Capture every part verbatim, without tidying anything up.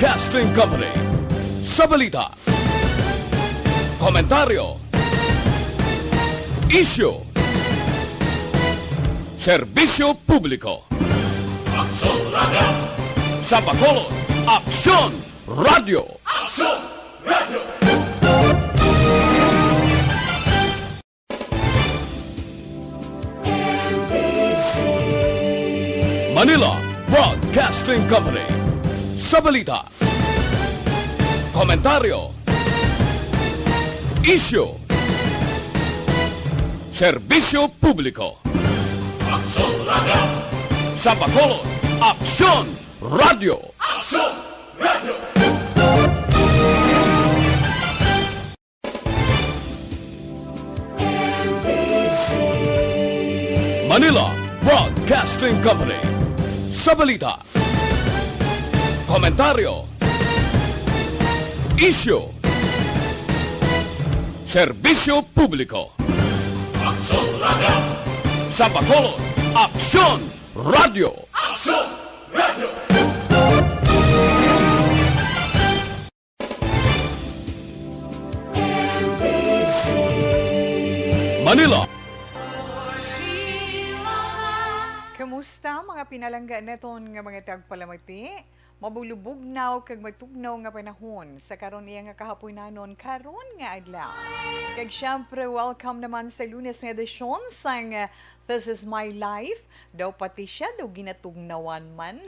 Broadcasting Company. Sa balita, komentaryo, isyu, serbisyo publiko. Aksyon Radio! Sa Bacolod, Aksyon Radio! Aksyon Radio! Manila Broadcasting Company. Sa balita, komentaryo, isyu, serbisyo publiko. Aksyon Radio! Sa Bacolod, Aksyon Radio! Aksyon Radio! Manila Broadcasting Company. Sa balita, komentaryo, isyu, serbisyo publiko. Aksyon Radio! Sa Bacolod, Aksyon Radio! Aksyon Radio! Manila. Kamusta, mga pinalangga naton nga mga tagpalamati? Mabulubugnaw kag matugnaw nga panahon sa karon, iya nga kahaponanon, karon nga adlaw. Kag syempre, welcome naman sa Lunes nga edisyon sang, uh, This Is My Life. Daw pati siya, daw ginatugnawan man.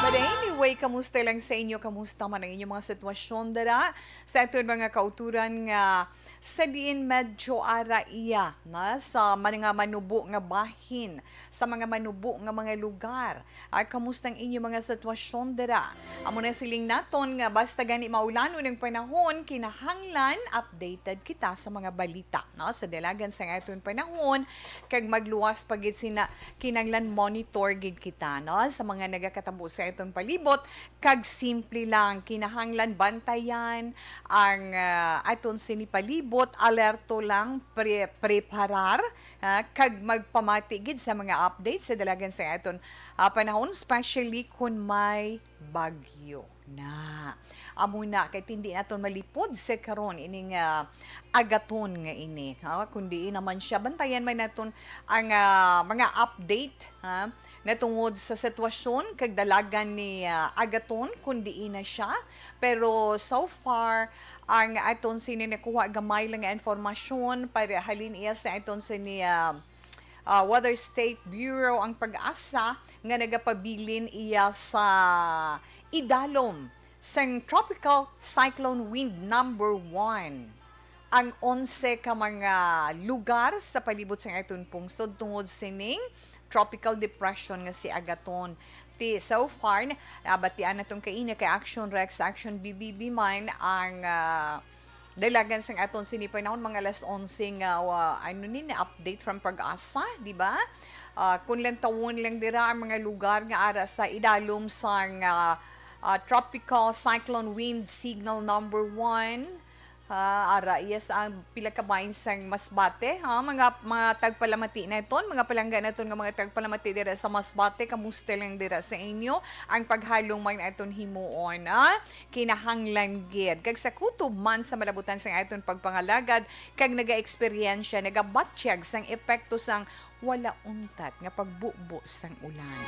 But anyway, kamusta lang sa inyo? Kamusta man ang inyong mga sitwasyon dara sa aton mga kauturan nga sa diin medyo ara iya na sa mga manubo nga bahin, sa mga manubo nga mga lugar? Ay, kamusta ang inyong mga sitwasyon dira? Amo na siling naton nga basta gani maulanon ang panahon, kinahanglan updated kita sa mga balita, no? Sa dalagan sang aton panahon, kag magluwas pa gid sina, kinahanglan monitor gid kita, no? Sa mga nagakatabo sa aton palibot, kag simple lang, kinahanglan bantayan ang, ah, aton sini palibot, alerto lang, pre-, preparar, ah, kag magpamati gid sa mga updates sa dalagan sa aton, ah, panahon, especially kun may bagyo na. Amo na, kay tindi naton malipod sa karon ining, ah, agaton nga ini, ha? Kundi naman siya, bantayan man naton ang, ah, mga update, ha? Natungod sa sitwasyon kag dalagan ni, ah, agaton, kundi na siya. Pero so far, ang aton sini nakuha, gamay lang nga informasyon para halin iya sa aton sini, ah, ah, Weather State Bureau, ang PAGASA, nga nagapabilin iya sa idalom sang Tropical Cyclone Wind Number One ang onse ka mga lugar sa palibot sang aton pungsod tungod sining tropical depression nga si Agaton. Ti, so far, nabatian naton kaina kay Action Rex, Action B B B man ang, ah, dalagan sang aton sini panahon, mga alas onse nga, ah, ano ni, na update from PAGASA, di ba? Ah, kung lantawon lang dira ang mga lugar nga ara sa idalom sang, ah, ah, Tropical Cyclone Wind Signal Number One, ah, ara, yes, ang pila ka bahin sang Masbate, ha? Mga, mga tagpalamati naton, mga palangga naton nga mga tagpalamati dira sa Masbate, kamusta lang dira sa inyo? Ang paghalong man aton himuon, ha? Kinahanglan gid. Kag sa kutob man sa malabutan sang aton pagpangalagad, kag nagaeksperyensya, nagabatyag sang epekto sang wala untat nga pagbubo sang ulan.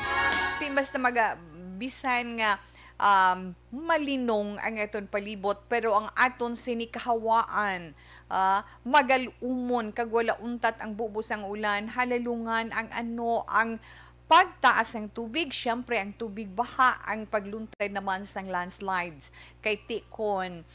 Ti basta maga-, bisan nga, um, malinong ang aton palibot, pero ang aton sini kahawaan, ah, magal-umon kag wala untat ang bubo sang ulan, halalungan ang ano, ang pagtaas sang tubig, siyempre ang tubig baha, ang pagluntad naman sang landslides. Kay ti kon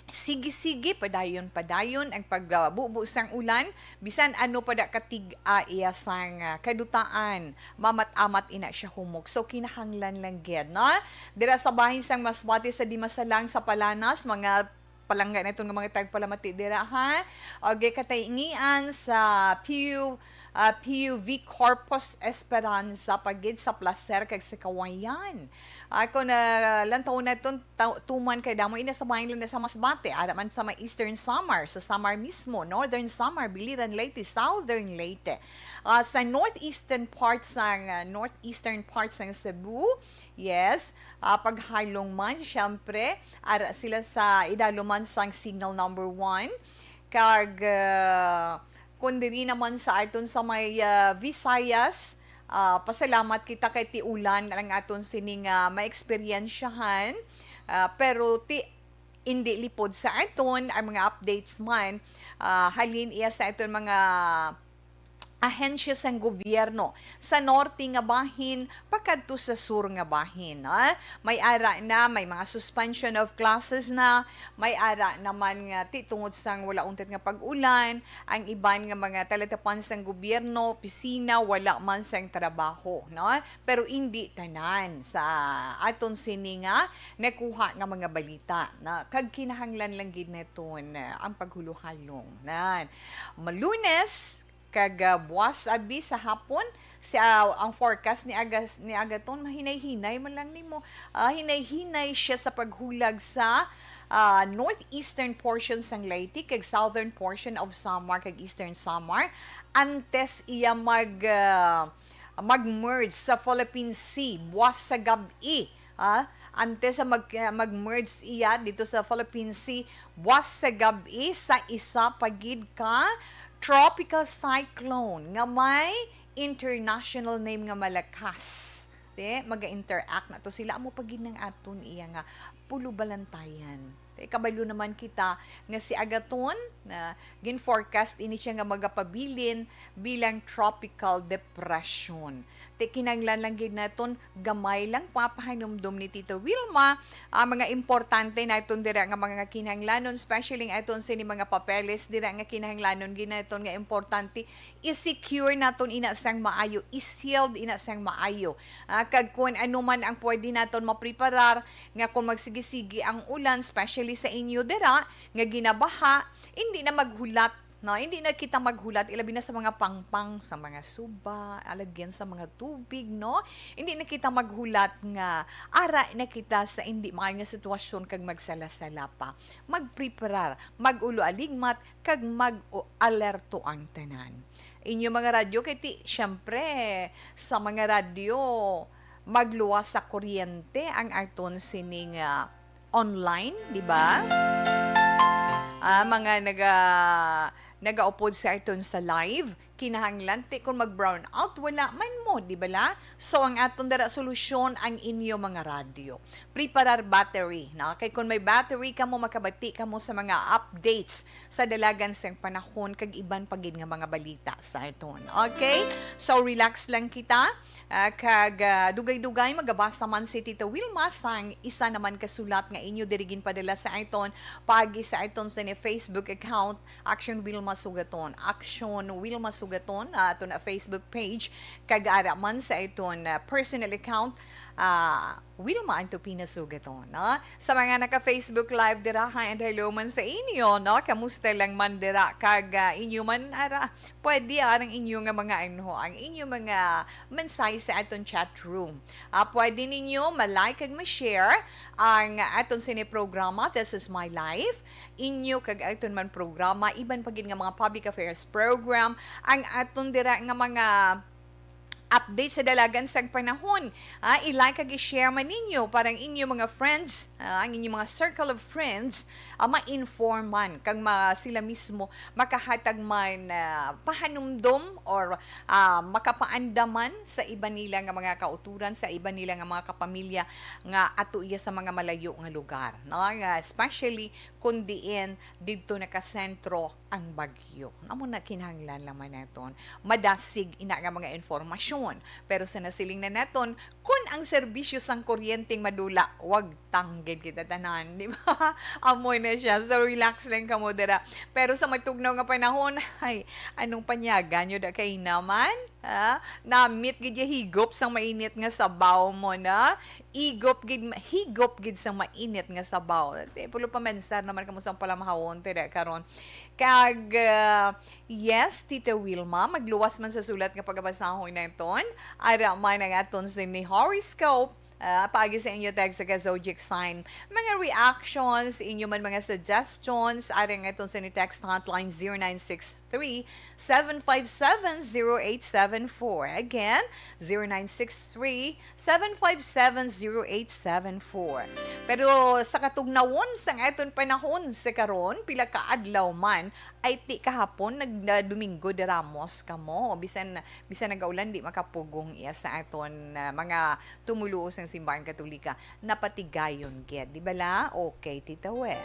sige-sige, padayon-padayon ang pagbubo sang ulan, bisan ano pa da katig-a iya sang, ah, kadutaan, mamat-amat ina siya humok. So, kinahanglan lang gid, no? Dira sa bahin sang Masbate sa Dimasalang sa Palanas, mga palangga naton nga mga tagpalamati dira, ha? Okay, kataingian sa P U, ah, P U V Corpus Esperanza, pa gid sa Placer kag sa Kawayan. Ako na lang taon na ton ta-, tuman kay damo ina sa bahin lang sa Masbate, ara man sa may Eastern Samar, sa Samar mismo, Northern Samar, Biliran, Leyte, Southern Leyte. Ah, sa northeastern parts ng, ah, northeastern parts ng Cebu, Yes, ah, paghalong man, siyempre, ara sila sa idalom man sang signal number one. Kag, ah, kun diri naman sa aton sa may, ah, Visayas, ah, pasalamat kita kay ti ulan lang aton sining, ah, maeksperiensyahan. Ah, pero ti indi lipod sa aton ang mga updates man, ah, halin iya sa aton mga ahensya sang gobyerno sa norte nga bahin pakadto sa sur nga bahin, ah. May ara na, may mga suspension of classes na, may ara naman nga ti tungod sang wala untat nga pag-ulan, ang iban nga mga talatapan sang gobyerno, opisina, wala man sang trabaho, no? Pero indi tanan sa aton sini nga nakuha nga mga balita, na kag kinahanglan lang gid naton, ah, ang paghulohalong. Nan, Malunes, kag, ah, buwas abi sa hapon, sa, ang forecast ni Agas-, ni Agaton, mahinay-hinay man lang nimo. Ah, hinay-hinay siya sa paghulag sa, ah, northeastern portion sang Leyte kag southern portion of Samar kag eastern Samar, antes iya mag, ah, mag-merge sa Philippine Sea buwas sa gab-i. Ah, antes sa mag, ah, mag-merge iya dito sa Philippine Sea buwas sa gab-i sa isa pa gid ka tropical cyclone nga may international name nga malakas. Te, maga-interact na to sila. Amo pa gid nang aton iya nga pulubalantayan. Te, kabalo naman kita nga si Agaton, na gin-forecast ini siya nga magapabilin bilang tropical depression. Te, kinahanglan lang gid naton gamay lang papahanumdom ni Tita Wilma, ah, mga importante naton dira nga mga kinahanglanon, especially ang aton sini mga papeles dira nga kinahanglanon gid naton nga importante i-secure naton ina sang maayo, i-sealed ina sang maayo. Ah, kag kun ano man ang pwede naton mapreparar nga kung magsigi-sigi ang ulan, especially sa inyo dira nga ginabaha, hindi na maghulat, no? Hindi na kita maghulat, ilabi na sa mga pangpang, sa mga suba, alagyan sa mga tubig, no? Hindi na kita maghulat nga ara na kita sa hindi maayo nga sitwasyon kag magsala-sala pa. Magpreparar, mag-ulo-aligmat, kag mag-alerto ang tanan. Inyo mga radyo, kay ti, siyempre, sa mga radyo, magluwas sa kuryente ang aton sining, ah, online, di ba? Ah, mga naga-, nagaupod sa aton sa live, kinahanglan ti kung mag-brownout, wala man mo, di ba la? So, ang aton dara solusyon, ang inyo mga radyo. Preparar battery, no? Kay kung may battery kamo, makabati kamo sa mga updates sa dalagan sang panahon kag iban pa gid nga mga balita sa aton. Okay? So, relax lang kita. Ah, kag, ah, dugay-dugay magabasa man si Tita Wilma sang isa naman ka sulat nga inyo diri ginpadala sa aton paagi sa aton sa ni Facebook account, Action Wilma Sugaton. Action Wilma Sugaton, ah, aton na Facebook page, kag ara man sa aton, ah, personal account, ah, Wilma Antupina Sugaton, no? Sa mga naka-Facebook Live dira, hi and hello man sa inyo, no? Kamusta lang man dira? Kag, ah, inyo man, ara, pwede, ah, ang inyo nga mga, ano, ang inyo mga mensahe sa aton chat room. Ah, pwede ninyo ma-like kag ma-share ang aton sini programa, This Is My Life. Inyo kag aton man programa, iban pa gid nga mga public affairs program, ang aton dira nga mga update sa dalagan sang panahon. Ah, i-like kag i-share man ninyo para ang inyo mga friends, ah, ang inyo mga circle of friends, ah, ma-inform man kag ma-, sila mismo makahatag man, ah, pahanumdom or, ah, makapaandaman sa iban nila nga mga kauturan, sa iban nila nga mga kapamilya nga ato iya sa mga malayo nga lugar, no? Nga especially kung diin didto nakasentro ang bagyo. Amo na kinahanglan lang man naton. Madasig ina nga mga informasyon. Pero sa nasiling na naton, kun ang serbisyo sang kuryenteng madula, wag tanggid kita tanan, di ba? Amo na siya. So, relax lang kamo dira. Pero sa matugnaw nga panahon, ay, anong panyagan nyo da kay naman? Ah, namit gid ya higop sang mainit nga sabaw mo na. Igop gid, higop gid sang mainit nga sabaw. Te, pulo pa mensar naman kamo sang palamahawon, te, da karon. Kag, ah, yes, Tita Wilma, magluwas man sa sulat nga pagabasahon naton. Ara man ang aton sini horoscope. Ah, paagi sa inyo text sa zodiac sign. Mga reactions, inyo man mga suggestions, ari nga iton sa ni text hotline zero nine six three, seven five seven, zero eight seven four. Again, zero nine six three, seven five seven, zero eight seven four. Pero sa katugnawon sang aton panahon sa karon, pila ka adlaw man, ay ti kahapon nag-, na Domingo de Ramos kamo. Bisan, bisan nagaulan, di makapugong iya sa aton, ah, mga tumuluo sang Simbahan Katolika. Napatigayon gid, di bala? Okay, Tita Wen.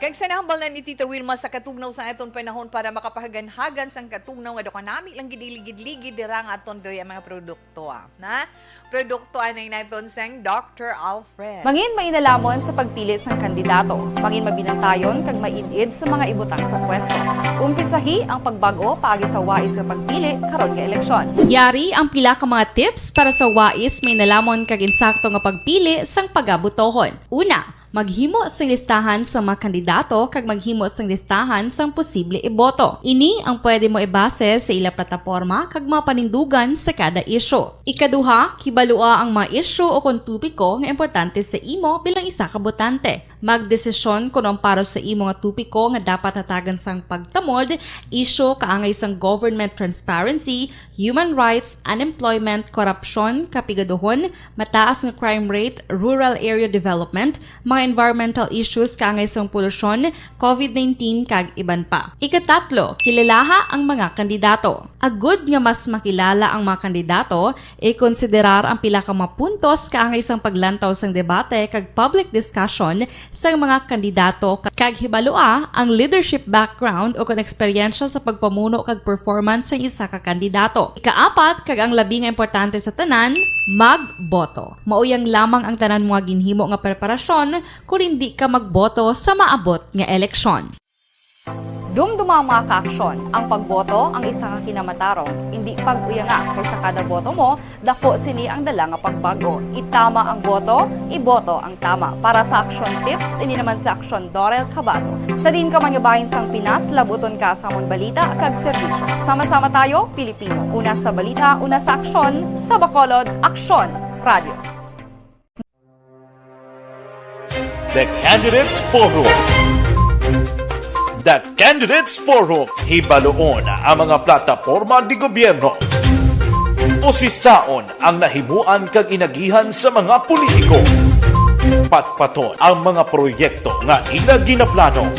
Kag sa nahambalan ni Tita Wilma sa katugnaw sa aton panahon para makapahaganhagan sang katugnaw nga daw kanami lang gid iligid-ligid dira nga aton diri ang mga produkto, ah. Na? Produkto anay naton sang Doctor Alfred. Mangin mainalamon sa pagpili sang kandidato. Mangin mabinantayon kag maid-id sa mga ibutang sa pwesto. Umpisahi ang pagbag-o paagi sa wais nga pagpili karon nga eleksyon. Yari ang pila ka mga tips para sa wais, mainalamon kag insakto nga pagpili sang pagabutohon. Una, maghimo sing listahan sa mga kandidato kag maghimo sing listahan sang posible iboto. Ini ang pwede mo ibase sa ila plataporma kag mga panindugan sa kada isyu. Ikaduha, kibalua ang mga isyu o kon topiko nga importante sa imo bilang isa ka botante. Magdesisyon kon ang para sa imo nga topiko nga dapat hatagan sang pagtamod, isyu kaangay sang government transparency, human rights, unemployment, korupsyon, kapigaduhon, mataas nga crime rate, rural area development, mga environmental issues kaangay sang polusyon, covid nineteen, kag iban pa. Ikatatlo, kilalaha ang mga kandidato. Agud nga mas makilala ang mga kandidato, ikonsiderar ang pila ka mga puntos kaangay sang paglantaw sang debate kag public discussion sang mga kandidato, kag hibalua ang leadership background o kon eksperyensya sa pagpamuno kag performance sang isa ka kandidato. Ikaapat, kag ang labi nga importante sa tanan, magboto. Mauyang lamang ang tanan mo nga ginhimo nga preparasyon kon indi ka magboto sa maabot nga eleksyon. Dumduma ang mga kaaksyon. Ang pagboto ang isa ka kinamatarong. Indi pag-uyanga, kay sa kada boto mo, daku sini ang dala nga pagbag-o. Itama ang boto, iboto ang tama. Para sa aksyon tips, ini naman si Aksyon Dorel Cabato. Sa diin ka man nga bahin sang Pinas, labuton ka sa amon balita kag serbisyo. Sama-sama tayo, Pilipino. Una sa balita, una sa aksyon, sa Bacolod, Aksyon Radio. The Candidates Forum. The Candidates Forum. Hibaluon ang mga plataporma di gobyerno. Usisaon ang nahimuan kag inagihan sa mga politiko. Patpaton ang mga proyekto nga ila ginaplano.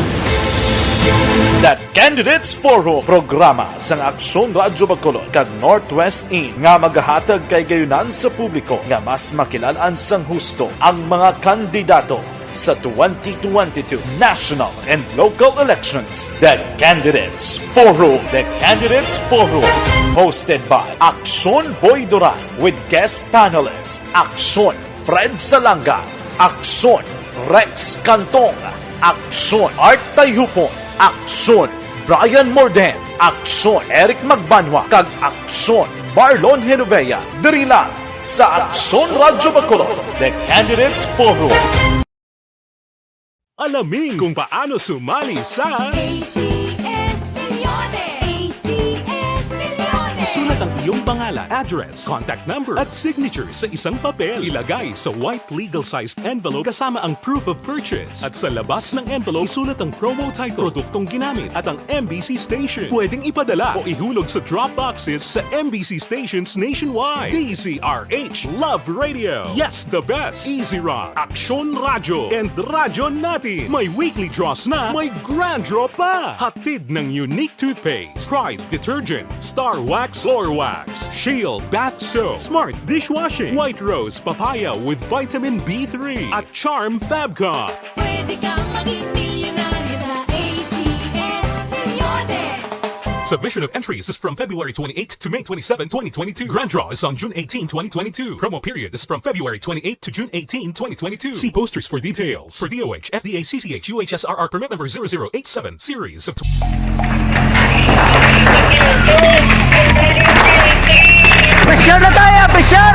The Candidates Forum, programa sang Aksyon Radyo Bacolod kag Northwest In nga magahatag kahigayonan sa publiko nga mas makilal-an sang husto ang mga kandidato sa twenty twenty-two national and local elections. The Candidates Forum. The Candidates Forum, hosted by Aksyon Boy Duran with guest panelist Aksyon Fred Salanga, Aksyon Rex Cantong, Aksyon Art Tayhupon, Aksyon Brian Morden, Aksyon Eric Magbanwa, kag Aksyon Marlon Genovea, diri lang sa Aksyon Radyo Bacolod, The Candidates Forum. Alamin kung paano sumali sa A C S Millones! A C S Millones! Isulat ang iyong pangalan, address, contact number, at signature sa isang papel. Ilagay sa white legal-sized envelope kasama ang proof of purchase. At sa labas ng envelope, isulat ang promo title, produktong ginamit, at ang M B C station. Pwedeng ipadala o ihulog sa drop boxes sa M B C stations nationwide. D Z R H Love Radio. Yes, the best. Easy Rock, Aksyon Radyo, and Radyo Natin. May weekly draws na, may grand draw pa. Hatid ng Unique Toothpaste, Pride Detergent, Star Wax Floor Wax, Shield Bath Soap, Smart Dishwashing, White Rose Papaya with Vitamin B three, at Charm Fabcon. Pwede kang maging milyonaryo sa A C S Millones. Submission of entries is from February twenty-eighth to May twenty-seven, twenty twenty-two. Grand draw is on June eighteen, twenty twenty-two. Promo period is from February twenty-eighth to June eighteen, twenty twenty-two. See posters for details. For D O H, F D A, C C H, U H S R R permit number zero zero eight seven, series of tw- Pressure na tayo! Pressure!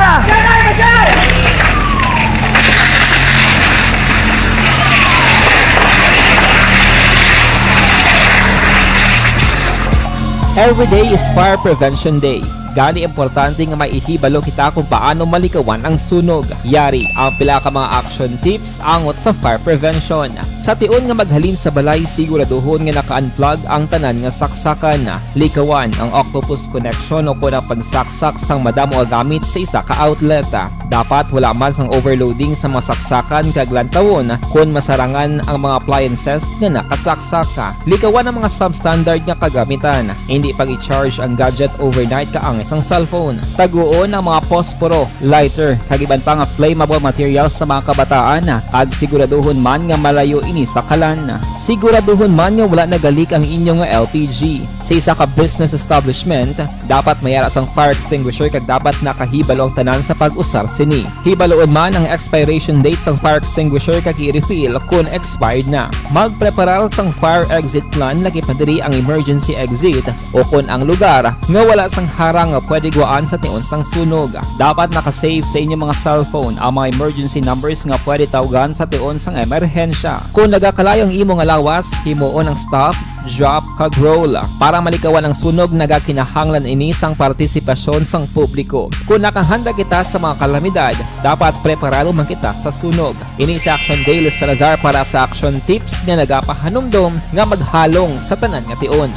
Every day is Fire Prevention Day. Gani, importante nga may ihibalo kita kung paano malikawan ang sunog. Yari ang pila ka mga action tips angot sa fire prevention. Sa tion nga maghalin sa balay, siguraduhon nga naka-unplug ang tanan nga saksakan. Likawan ang octopus connection o kon ang pagsaksak sang madamo nga gamit sa isa ka outlet. Dapat wala man sang overloading sa mga saksakan kag lantawon kon masarangan ang mga appliances nga nakasaksak. Likawan ang mga substandard nga kagamitan. Hindi pag-i-charge ang gadget overnight kaangay sang cellphone. Taguon ang mga posporo, lighter, kag iban pa nga flammable materials sa mga kabataan, kag siguraduhon man nga malayo ini sa kalan. Siguraduhon man nga wala nagalik ang inyo nga L P G. Sa isa ka business establishment, dapat may ara sang fire extinguisher kag dapat nakahibalo ang tanan sa pag-usar sini. Hibaluon man ang expiration date sang fire extinguisher kag i-refill kon expired na. Magpreparar sang fire exit plan, lakip na diri ang emergency exit, o kon ang lugar nga wala sang harang nga pwede guwaan sa tion sang sunog. Dapat naka-save sa inyong mga cellphone ang mga emergency numbers nga pwede tawgan sa tion sang emerhensya. Kon nagakalayo ang imo nga lawas, himuon ang stop, drop, kag roll. Para malikawan ang sunog, nagakinahanglan ini sang partisipasyon sang publiko. Kon nakahanda kita sa mga kalamidad, dapat preparado man kita sa sunog. Ini si Action Dale Salazar para sa Action Tips nga nagapahanumdom nga maghalong sa tanan nga tion.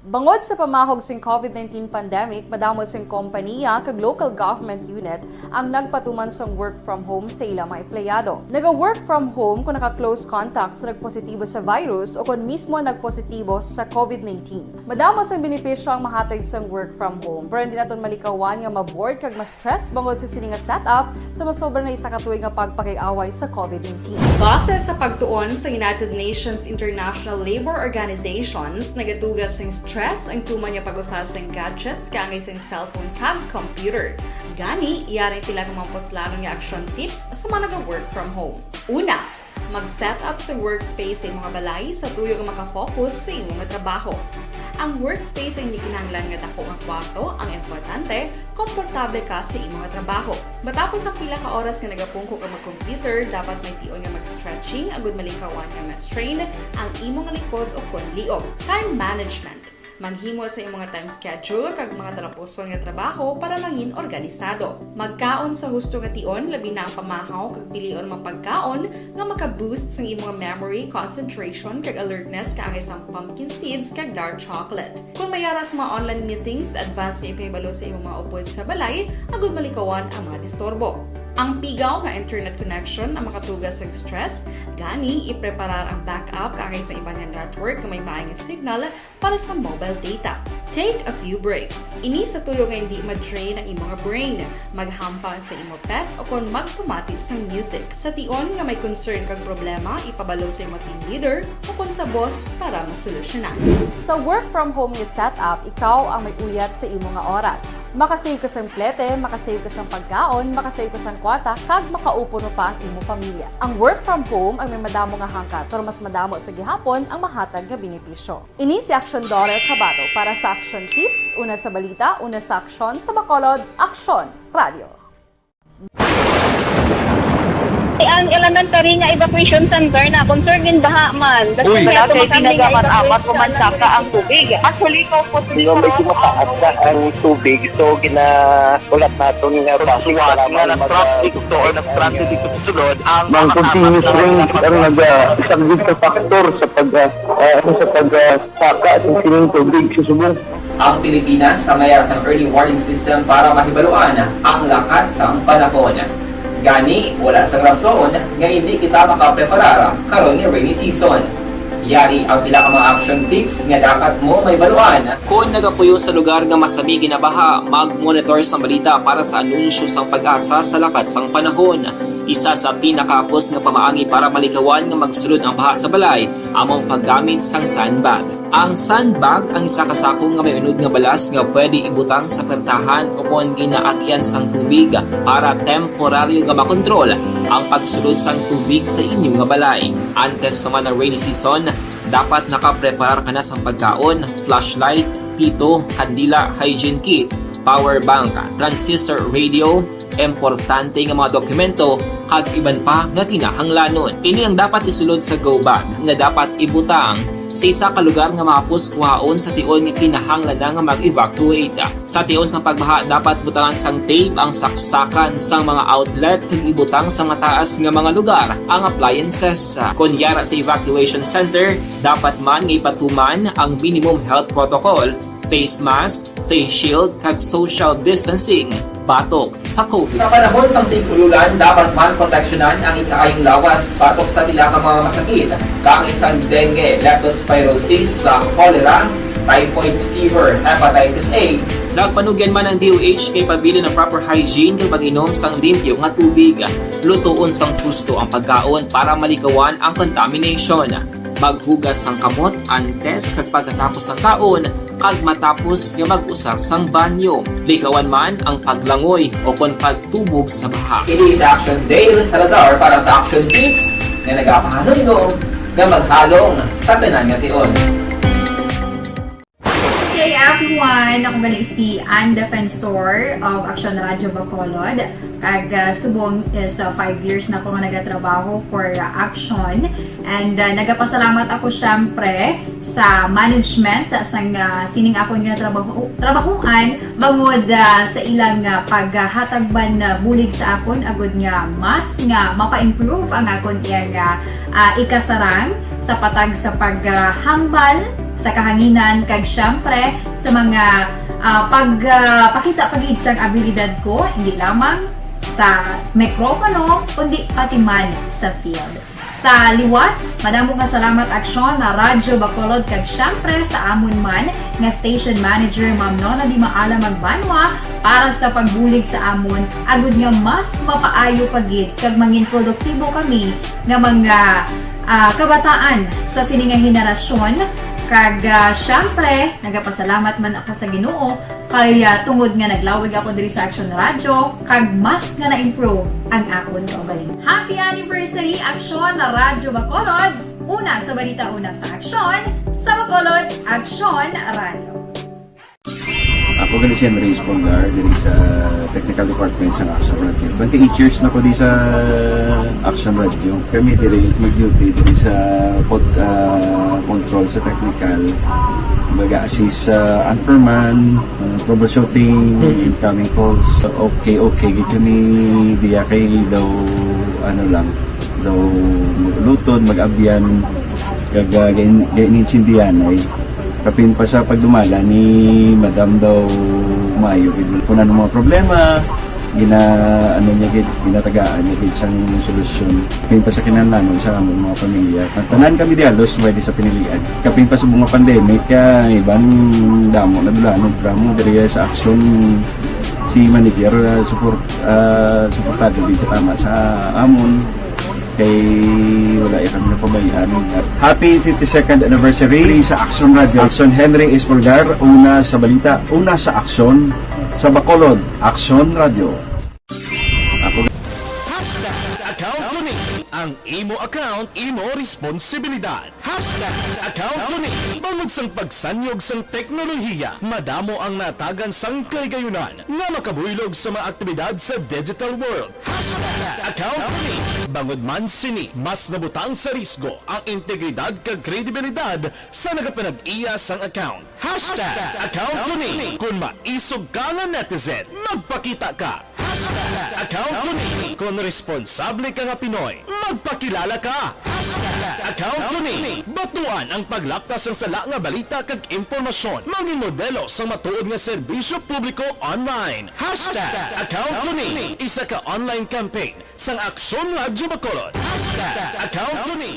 Bangod sa pamahog sing COVID nineteen pandemic, madamo sing kompaniya kag local government unit ang nagpatuman sang work from home sa ila mga empleyado. Naga-work from home kung naka-close contact sa nagpositibo sa virus o kon mismo nagpositibo sa COVID nineteen. Madamo sang benepisyo ang mahatag sang work from home, pero hindi naton malikawan nga ma-bored kag ma-stress bangod sa sini nga setup sa masobra na isa ka tuig nga pagpakig-away sa COVID nineteen. Base sa pagtuon sa United Nations International Labor Organizations, nagatuga sing stress ang tuman nga pag-usa sing gadgets kaangay sing cellphone kag computer. Gani, yari pila ka mga puslanon nga action tips sa mga naga-work from home. Una, mag-set up sa workspace sa imong balay sa tuyo nga maka-focus sa imo nga trabaho. Ang workspace ay hindi kinahanglan nga dako nga kwarto, ang importante, komportable ka sa imo nga trabaho. Matapos ang pila ka oras nga nagapungko ka mag-computer, dapat may tion nga mag-stretching agud malikawan nga ma-strain ang imo nga likod o kon liog. Time management. Maghimo sa imo nga time schedule kag mga talapuson nga trabaho para mangin organisado. Magkaon sa husto nga tion, labi na ang pamahaw, kag pilion ang mga pagkaon nga maka-boost sang imo nga memory, concentration, kag alertness kaangay sang pumpkin seeds kag dark chocolate. Kon may ara sa mga online meetings, advance nga ipahibalo sa imo mga upod sa balay agud malikawan ang mga disturbo. Ang pigaw nga internet connection ang makatuga sa stress, gani ipreparar ang backup kaangay sa iban nga network nga may maay nga signal para sa mobile data. Take a few breaks. Ini sa tuyo nga hindi ma-drain ang imo nga brain. Maghampang sa imo pet o kon magpamati sang music. Sa tion nga may concern kag problema, ipabalo sa imo team leader o kon sa boss para masolusyonan. Sa work from home nga setup, ikaw ang may uyat sa imo nga oras. Makasave ka sang plete, makasave ka sang pagkaon, makasave ka sang kwarta, kag makaupod pa ang imo pamilya. Ang work from home ang may madamo nga hangkat, pero mas madamo sa gihapon ang mahatag nga benepisyo. Ini si Aksyon Dorer Cabato para sa Aksyon Tips, una sa balita, una sa aksyon, sa Bacolod, Aksyon Radio. Ang elementary nga evacuation center na concern din baha man. Uy, wala kay tinaga man amat ko man saka ang tubig. Actually, ko po Pero medyo mataas na ang tubig, so ginaulat naton nga basi nga nag-traffic to or nag-transit dito sa sulod ang mga continuous rain ang nag-, ah, isang big factor sa pag, ah, ah, sa pag, ah, saka sa sining tubig sa subong. Ang Pilipinas ang may sang early warning system para mahibaluan ang lakat sang panahon. Gani, wala sang rason nga hindi kita makapreparar karon ni rainy season. Yari ang pila ka mga action tips nga dapat mo mahibaluan. Kon nagapuyo sa lugar nga masami ginabaha, mag-monitor sang balita para sa anunsyo sang PAGASA sa lakat sang panahon. Isa sa pinakahapos nga pamaagi para malikawan nga magsulod ang baha sa balay amo ang paggamit sang sandbag. Ang sandbag ang isa ka sako nga may unod nga balas nga pwede ibutang sa pertahan o kon ginaagian sang tubig para temporaryo nga makontrol ang pagsulod sang tubig sa inyo nga balay. Antes pa man ang rainy season, dapat nakapreparar ka na sang pagkaon, flashlight, pito, kandila, hygiene kit, power bank, transistor radio, importante nga mga dokumento, kag iban pa nga kinahanglanon. Ini ang dapat isulod sa go bag nga dapat ibutang sa isa ka lugar nga mahapos kuhaon sa tion nga kinahanglan na nga mag-evacuate. Sa tion sang pagbaha, dapat butangan sang tape ang saksakan sang mga outlet kag ibutang sa mataas nga mga lugar ang appliances. Kon yara sa evacuation center, dapat man nga ipatuman ang minimum health protocol, face mask, face shield, kag social distancing batok sa COVID. Sa panahon sang tig-ululan, dapat man proteksyonan ang ikaayong lawas batok sa pila ka mga masakit, kaangay sang dengue, leptospirosis, sa cholera, typhoid fever, hepatitis A. Nagpanugyan man ang D O H kay pabilin ang proper hygiene kag pag-inom sang limpyo nga tubig. Lutoon sang husto ang pagkaon para malikawan ang contamination. Maghugas sang kamot antes kag pagkatapos sang kaon, kag matapos nga mag-usar sang banyo. Likawan man ang paglangoy o kon pagtubog sa baha. Ini si Action Dale Salazar para sa Action Tips nga nagapahanumdom nga maghalong sa tanan nga tion. Good day, everyone! Ako gali si Ann Defensor of Action Radio Bacolod. Kag, ah, subong is, ah, five years na ko nga nagatrabaho for, ah, Action. And, ah, nagapasalamat ako, syempre, sa management, ah, sang, ah, sining akon nga trabaho, trabahoan, bangod, ah, sa ilang, ah, paghatag man, ah, bulig sa akon, agud nga mas nga mapa-improve ang akon iyang, ah, ah, ikasarang sa patag sa paghambal sa kahanginan, kag syempre sa mga, ah, pag, ah, pakita pa gid sang abilidad ko, hindi lamang sa mikropono, kundi pati man sa field. Sa liwat, madamo nga salamat, Aksyon, na Radyo Bacolod, kag syempre sa amon man nga station manager, Ma'am Nona Di Maala Magbanwa, para sa pagbulig sa amon, agud nga mas mapaayo pa gid kag mangin produktibo kami nga mga, ah, kabataan sa sini nga henerasyon. Kag, ah, syempre, nagapasalamat man ako sa Ginoo kay, ah, tungod nga naglawig ako diri sa Action Radio, kag mas nga na-improve ang akon kaugalingon. Happy anniversary, Action Radio Bacolod! Una sa balita, una sa aksyon, sa Bacolod, Action Radio. Ako gali si Henry Espolgar, diri sa Technical Department sa Action Radio. Twenty-eight years na ko di sa Action Radio. Kami diri mag-duty diri sa pod-, ah, control sa technical. Mag-assist sa anchorman, ah, troubleshooting, Mm. incoming calls. Okay, okay. Gito ni diya kay daw, ano lang, daw mag-ulutod, mag-abyan, kag, ah, gain-, gain-, insindihan ay. Kapin pa sa pagdumala ni Madam daw maayo gid. Kung ano mga problema, gina-, ano niya gid, ginatagaan niya gid sang solusyon. Kapin pa sa kinahanglanon sa among mga pamilya. Ang tanan kami di halos pwede sa pinilian. Kapin pa sa mga pandemic, ah, iban damo na dulanon, damo diri sa aksyon si manager, ah, support, ah, suportado gid katama sa amon. Kay wala iya kami napabayaan. Happy fifty-second anniversary sa Action Radio. Action Henry Espolgar, una sa balita, una sa aksyon, sa Bacolod, Action Radio. Ako Hashtag account ko ni. Ang imo account, imo responsibilidad. Hashtag account ko ni. Bangod sang pagsanyog sang teknolohiya, madamo ang natagan sang kahigayunan nga makabuylog sa mga aktibidad sa digital world. Hashtag account ko ni. Bangod man sini mas nabutang sa risgo ang integridad kag kredibilidad sa nagapanag-iya sang account. Hashtag account ko ni. Kon maisog ka nga netizen, magpakita ka. Hashtag account ko ni. Kon responsable ka nga Pinoy, magpakilala ka. Hashtag account ko ni. Batuan ang paglapta sang sala nga balita kag impormasyon. Mangin modelo sang matuod nga serbisyo publiko online. Hashtag account ko ni. Isa ka online campaign sang Aksyon Radyo Bacolod. Hashtag account ko ni.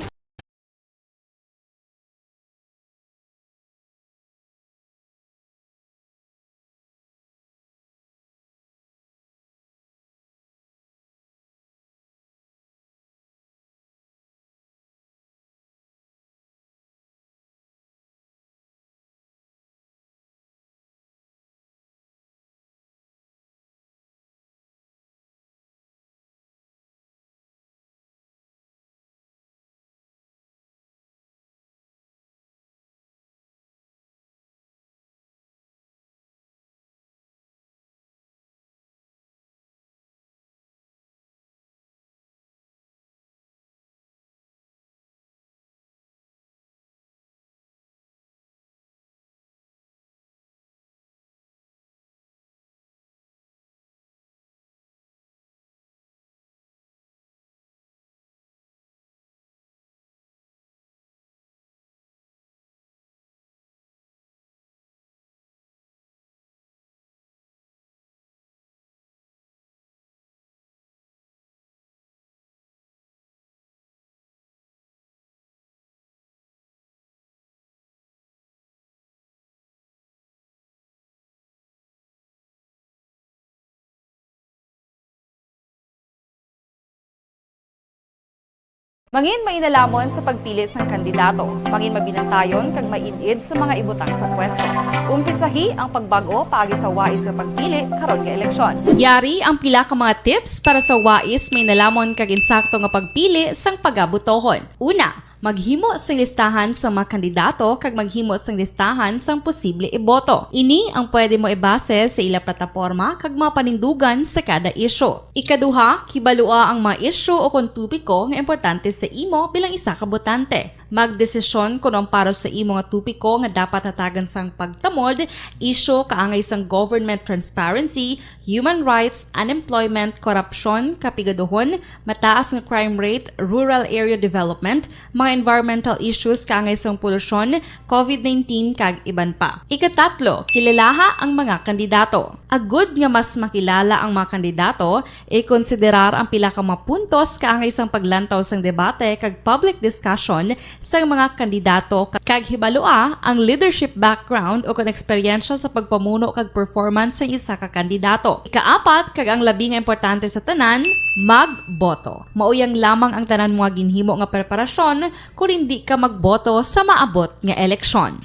Mangin mainalamon sa pagpili sang kandidato. Mangin mabinantayon kag maid-id sa mga ibutang sa pwesto. Umpisahi ang pagbag-o paagi sa wais nga pagpili karon nga eleksyon. Yari ang pila ka mga tips para sa wais, mainalamon kag insakto nga pagpili sang pagabotohon. Una, maghimo sing listahan sa mga kandidato kag maghimo sing listahan sang posible iboto. Ini ang pwede mo ibase sa ila plataporma kag mga panindugan sa kada isyu. Ikaduha, kibalua ang mga isyu o kon topiko nga importante sa imo bilang isa ka botante. Magdesisyon kon ang para sa imo nga topiko nga dapat hatagan sang pagtamod, isyu kaangay sang government transparency, human rights, unemployment, korupsyon, kapigaduhon, mataas nga crime rate, rural area development, mga environmental issues kaangay sang polusyon, covid nineteen, kag iban pa. Ikatatlo, kilalaha ang mga kandidato. Agud nga mas makilala ang mga kandidato, ikonsiderar ang pila ka mga puntos kaangay sang paglantaw sang debate kag public discussion sang mga kandidato, kag hibalua ang leadership background o kon eksperyensya sa pagpamuno kag performance sang isa ka kandidato. Ikaapat, kag ang labi nga importante sa tanan, magboto. Mauyang lamang ang tanan mga ginhimo nga preparasyon kon indi ka magboto sa maabot nga eleksyon.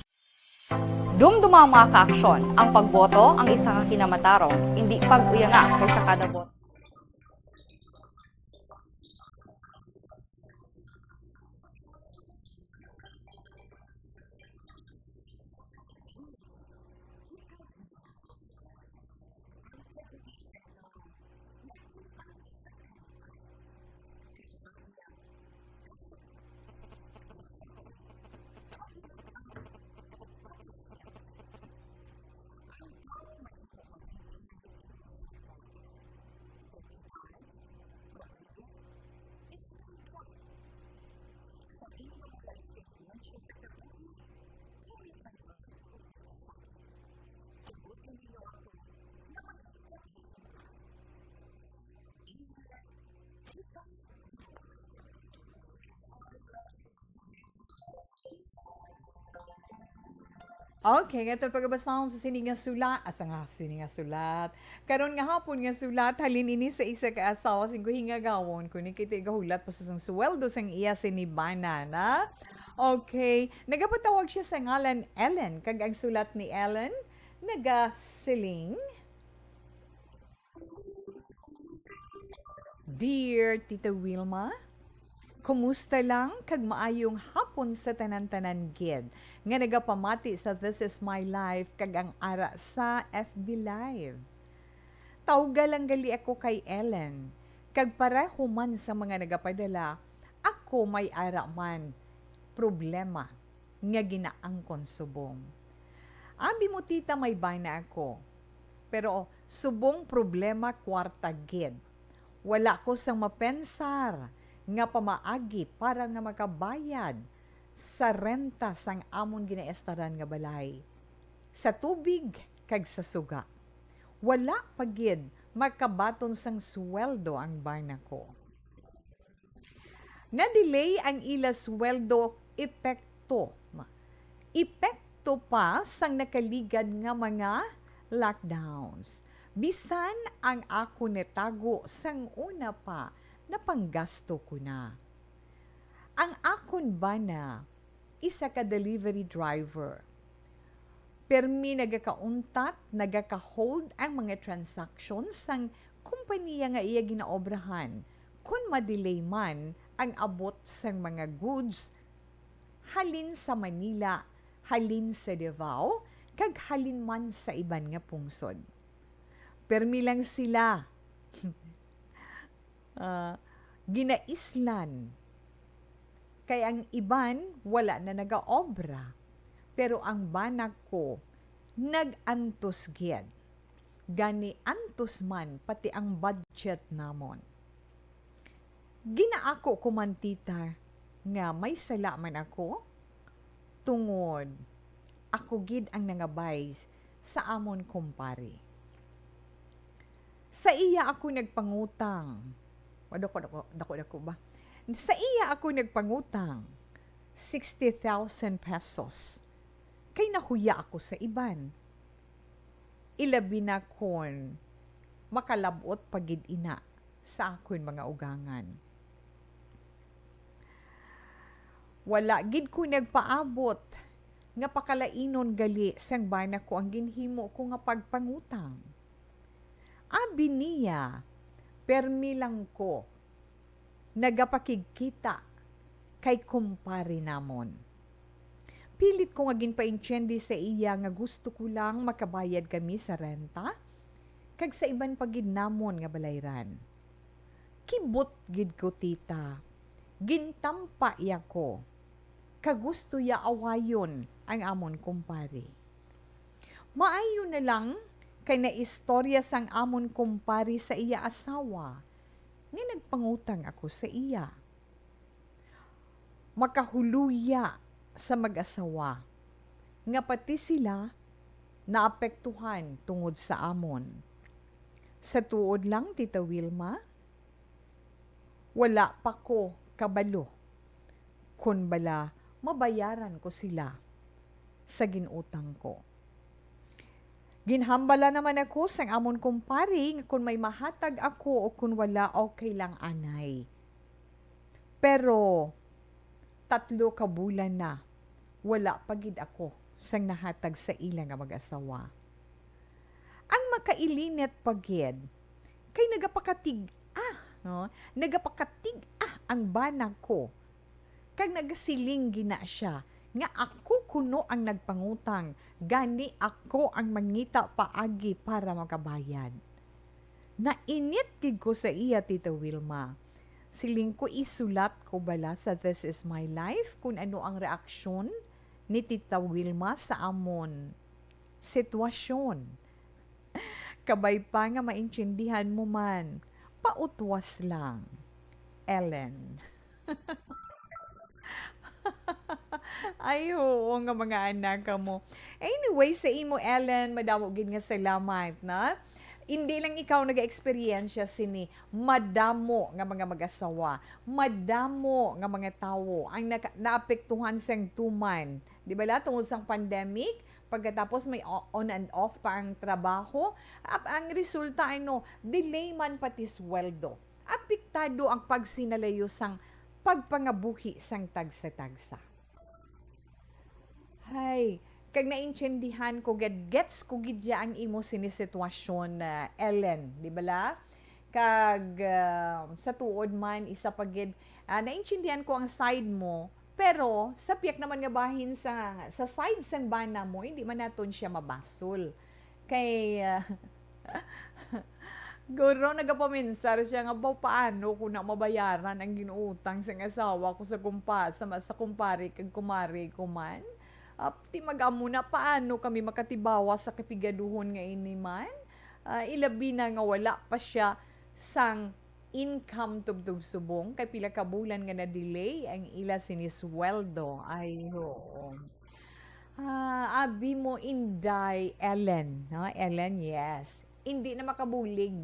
Dumduma ang mga kaaksyon. Ang pagboto ang isa ka kinamatarong, indi pag-uyanga kay sa kada boto. Okay, nga itong pagabasahon sa sini nga sulat, asa nga sini nga sulat? Karon nga hapon nga sulat, halin ini sa isa ka asawa sing kuhinga gawon, kung ikita gahulat pa sa sang sweldo sang iya sini bana, na? Okay, nagapatawag siya sa ngalan Ellen, kag ang sulat ni Ellen, nagasiling, Dear Tita Wilma, kumusta lang kag maayong hapon sa tanan-tanan gid nga nagapamati sa This Is My Life kag ang ara sa F B Live. Tawga lang gali ako kay Ellen, kag pareho man sa mga nagapadala, ako may ara man problema nga ginaangkon subong. Abi mo, tita, may bana ako. Pero subong problema kwarta gid. Wala ko sang mapensar nga pamaagi para nga makabayad sa renta sang amon ginaestaran nga balay, sa tubig kag sa suga. Wala pa gid makabaton sang sweldo ang bana ko. Na-delay ang ila sweldo epekto, epekto pa sang nakaligad nga mga lockdowns. Bisan ang akon natago sang una pa, napanggasto ko na. Ang akon bana, isa ka delivery driver. Permi nagakauntat, nagaka-hold ang mga transactions sang kompanya nga iya ginaobrahan kon ma-delay man ang abot sang mga goods halin sa Manila, halin sa Davao, kag halin man sa iban nga pungsod. Permi lang sila ah, ginaislan. Kay ang iban wala na nagaobra, pero ang bana ko nag-antos gid. Gani antos man pati ang budget namon. Ginaako ko man, tita, nga may sala man ako, tungod ako gid ang nangabay sa amon kumpare. Sa iya ako nagpangutang. Wa, dako, dako, dako, dako ba? Sa iya ako nagpangutang sixty thousand pesos. Kay nahuya ako sa iban. Ilabi na kon makalab-ot pa gid ina sa akon mga ugangan. Wala gid ko nagpaabot nga pakalainon gali sang bana ko ang ginhimo ko nga pagpangutang. Abi niya, permi lang ko nagapakigkita kay kumpare namon. Pilit ko nga ginpaintyendi sa iya nga gusto ko lang makabayad kami sa renta kag sa iban pa gid namon nga balayran. Kibot gid ko, tita. Gintampa iya ko. Kag gusto iya awayon ang amon kumpare. Maayo na lang kay naistorya sang amon kumpare sa iya asawa nga nagpangutang ako sa iya. Makahuluya sa mag-asawa nga pati sila naapektuhan tungod sa amon. Sa tuod lang, Tita Wilma, wala pa ko kabalo kon bala mabayaran ko sila sa ginutang ko. Ginhambala naman ako sang amon kumpare nga kon may mahatag ako o kon wala, okay lang anay. Pero tatlo ka bulan na, wala pa gid ako sang nahatag sa ila nga mag-asawa. Ang makailinit pa gid, kay nagapakatig-a, no? Nagapakatig-a ang bana ko. Kag nagasiling gina siya nga ako kuno ang nagpangutang, gani ako ang mangita paagi para makabayad. Nainit gid ko sa iya, Tita Wilma. Siling ko, isulat ko bala sa This Is My Life kung ano ang reaksyon ni Tita Wilma sa amon sitwasyon. Kabay pa nga maintindihan mo man, pautwas lang. Ellen. Ay, oo nga mga anak kamo. Anyway, sa imo, Ellen, madamo gid nga salamat, na? Hindi lang ikaw nag-eksperyensya sini, madamo nga mga mag-asawa, madamo nga mga tawo ang naka-, naapektuhan sang tuman, di ba la, tungod sang pandemic, pagkatapos may o-, on and off pa ang trabaho, ap-, ang resulta, ano, delay man pati sweldo. Apektado ang pagsinalayo sang pagpangabuhi sang tagsa-tagsa. Hay, kag naintindihan ko gid, gets ko gid ya ang imo sini sitwasyon, ah, Ellen, di ba la? Kag, ah, sa tuod man, isa pa gid, ah, naintindihan ko ang side mo, pero sa piyak naman nga bahin sa, sa side sang bana mo, hindi man naton siya mabasol. Kay, ah, guro, nagapaminsar siya nga, "Baw, paano ko na mabayaran ang ginuutang sang asawa ko sa kumpa-, sa ma-, sa kumpare kag kumare ko man? Ah, ti mag-amo na, paano kami makatibawa sa kapigaduhon nga ini man? Ah, ilabi na nga wala pa siya sang income tubtob subong, kay pila ka bulan nga na-delay ang ila sini sweldo." Ay, oo. Ah, abi mo, Inday Ellen, no? Ellen, yes. Indi na makabulig.